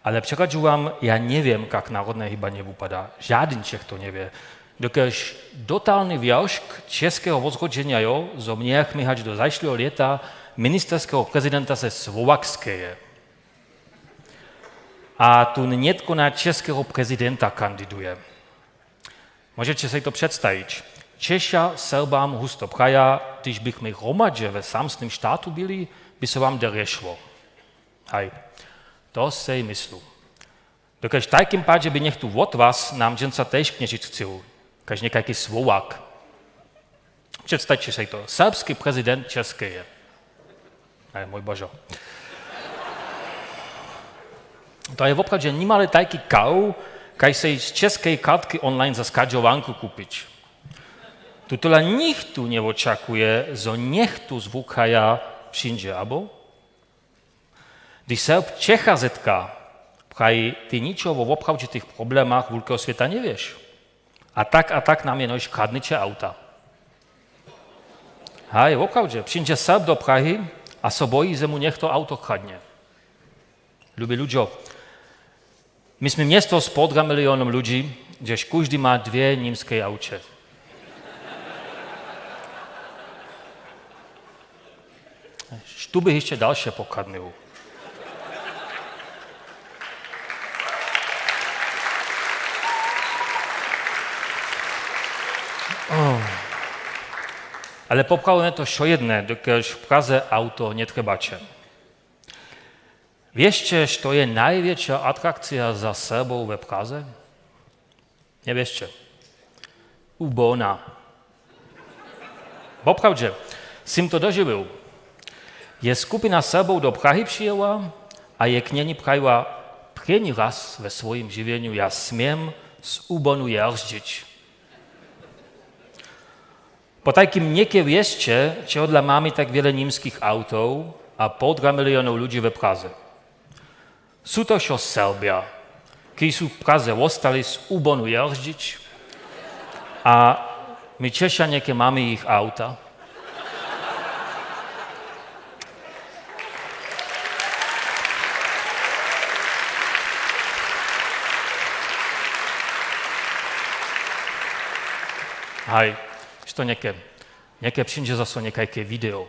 Ale přeradźu wam, ja njewěm, kak narodne hibanje wupada. Žadyn Čech to njewě. Dokelž dotalny wjeršk českeho wozrodźenja jo, zo mějachmy hač do zašłeho lěta ministerskeho prezidenta ze Słowakskej. A tón nětko na českeho prezidenta kandiduje. Móžeće sej to předstajić. Češa Serbam husto praja, hdyž bychmy hromadźe we samsnym štatu byli, by so wam derje šło. Haj, to sej myslu. Dokelž w tajkim padźe by něchtó wot was nam dźensa tež knježić chcył, kaž někajki Słowak. Předstajće sej to. Serbski prezident Českeje. Aj, mój Božo. To je woprawdźe nimale tajki kaw, kaž sej z českej kartki online za schadźowanku kupić. Tu tola nichtó njewočakuje, zo něchtó z wukraja přińdźe, abo? Hdyž Serb Čecha zetka, praji: „Ty ničo wo woprawdźitych problemach wulkeho swěta njewěš. A tak a tak nam jenož kradnyće awta.“ Haj, woprawdźe, přińdźe Serb do Prahi a so boji, zo mu něchtó awto kradnje. Lubi ludźo, my smy město z półtora milionom ludźi, hdźež kóždy ma dwě němskej awće. Štó by hišće dalše pokradnył? Oh. Ale poprawom je to wšojedne, dokelž w Praze awto njetrjebaće. Wěsće, što je najwjetša atrakcija za Serbow we Praze? Njewěsće. Ubona. Woprawdźe, sym to dožiwił. Je skupina Serbow do Prahi přijěła a je k njeni prajiła: „Prěni raz we swojim žiwjenju ja směm z Ubonu jezdźić.“ Potajkim něke wěsće, čehodla mamy tak wjele němskich awtow a półtora milionow ludźi we Praze. Su to wšo Serbja, kiž su w Praze wostali z Ubonu jezdźić, a my Češa něke mamy jich awta. Haj, što něke, něke přińdźe zaso někajke video.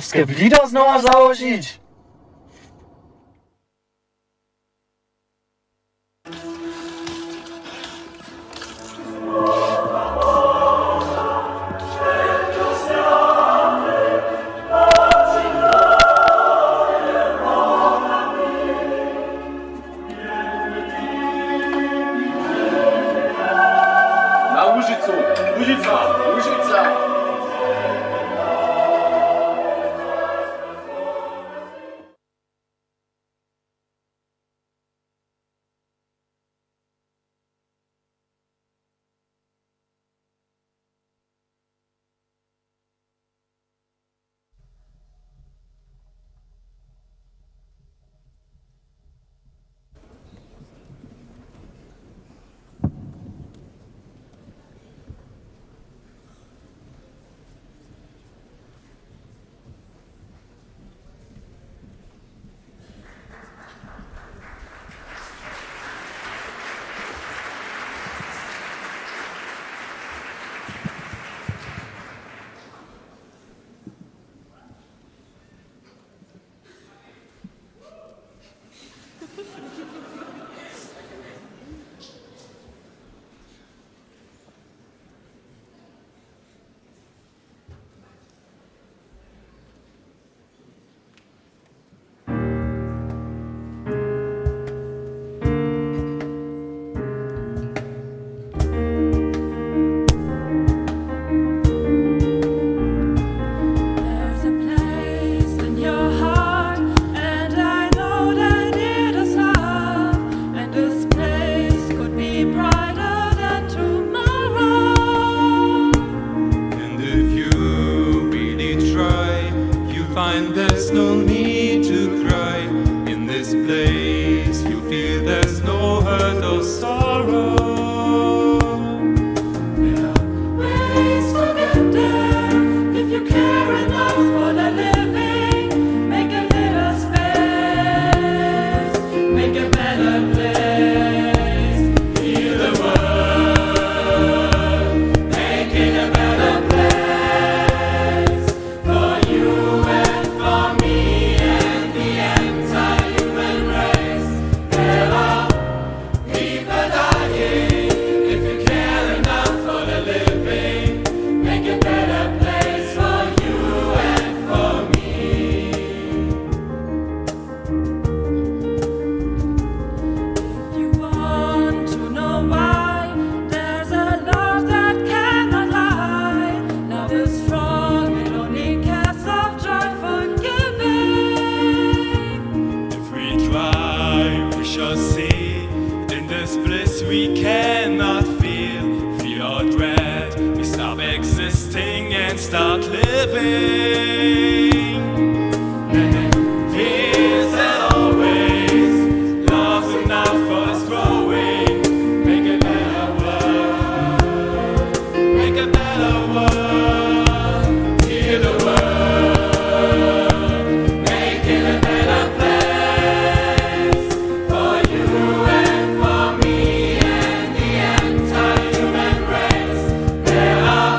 serbske blido znowa załožić? Na Łužicu! Łužica! Łužica! There's a place in your heart, and I know that it is love, and this place could be brighter than tomorrow. And if you really try, you find there's no need to cry. In this place, you feel there's no hurt or sorrow. There are ways to get there if you care enough for the living. Make a little space, make a better place. Heal the world, make it a better place. For you and for me and the entire human race, there are people dying. If you care enough for the living, make a better place for you and for me. If you want to know why, there's a love that cannot lie. Love is strong, it only cares of joy forgiving. If we try, we shall see. In this bliss we cannot feel. Fear or dread, we stop existing and start living. Fears that always loves enough for us growing. Make a better world. Make a better world. Heal the world. Make it a better place. For you and for me and the entire human race, there are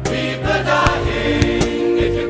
people dying. If you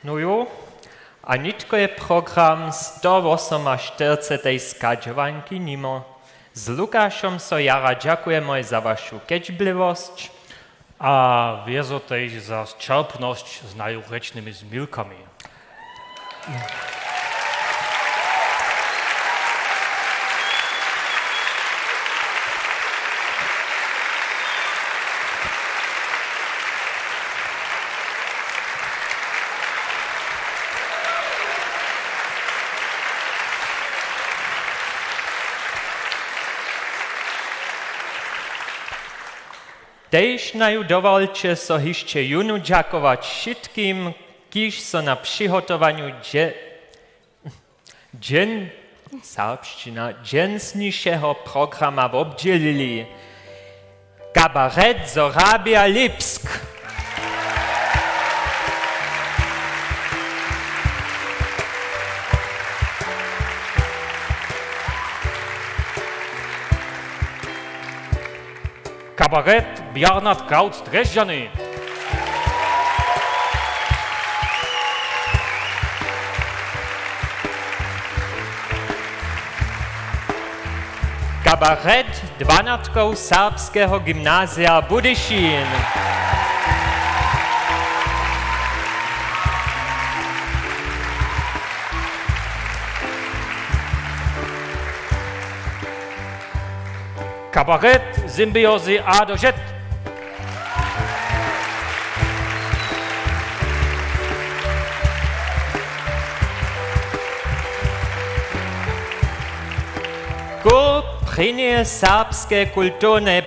No jo, a nětko je program sto wosomaštyrcetej schadźowanki nimo. Z Lukašom so jara dźakujemoj za wašu kedźbliwosć. A wězo tež za sćerpnosć z naju rěčnymi změłkami. Tež naju dowolće so hišće jónu dźakować wšitkim, kiž so na přihotowanju dźe-, dźen-, serbšćina, dźensnišeho programa wobdźělili. Kabaret Sorabia Lipsk. Kabaret Bjarnard Krautz Drježdźany. Kabaret dwanatkow Serbskeho gymnazija Budyšin. Kabaret symbiozy A do Z. Kór prěnjeje serbske kulturne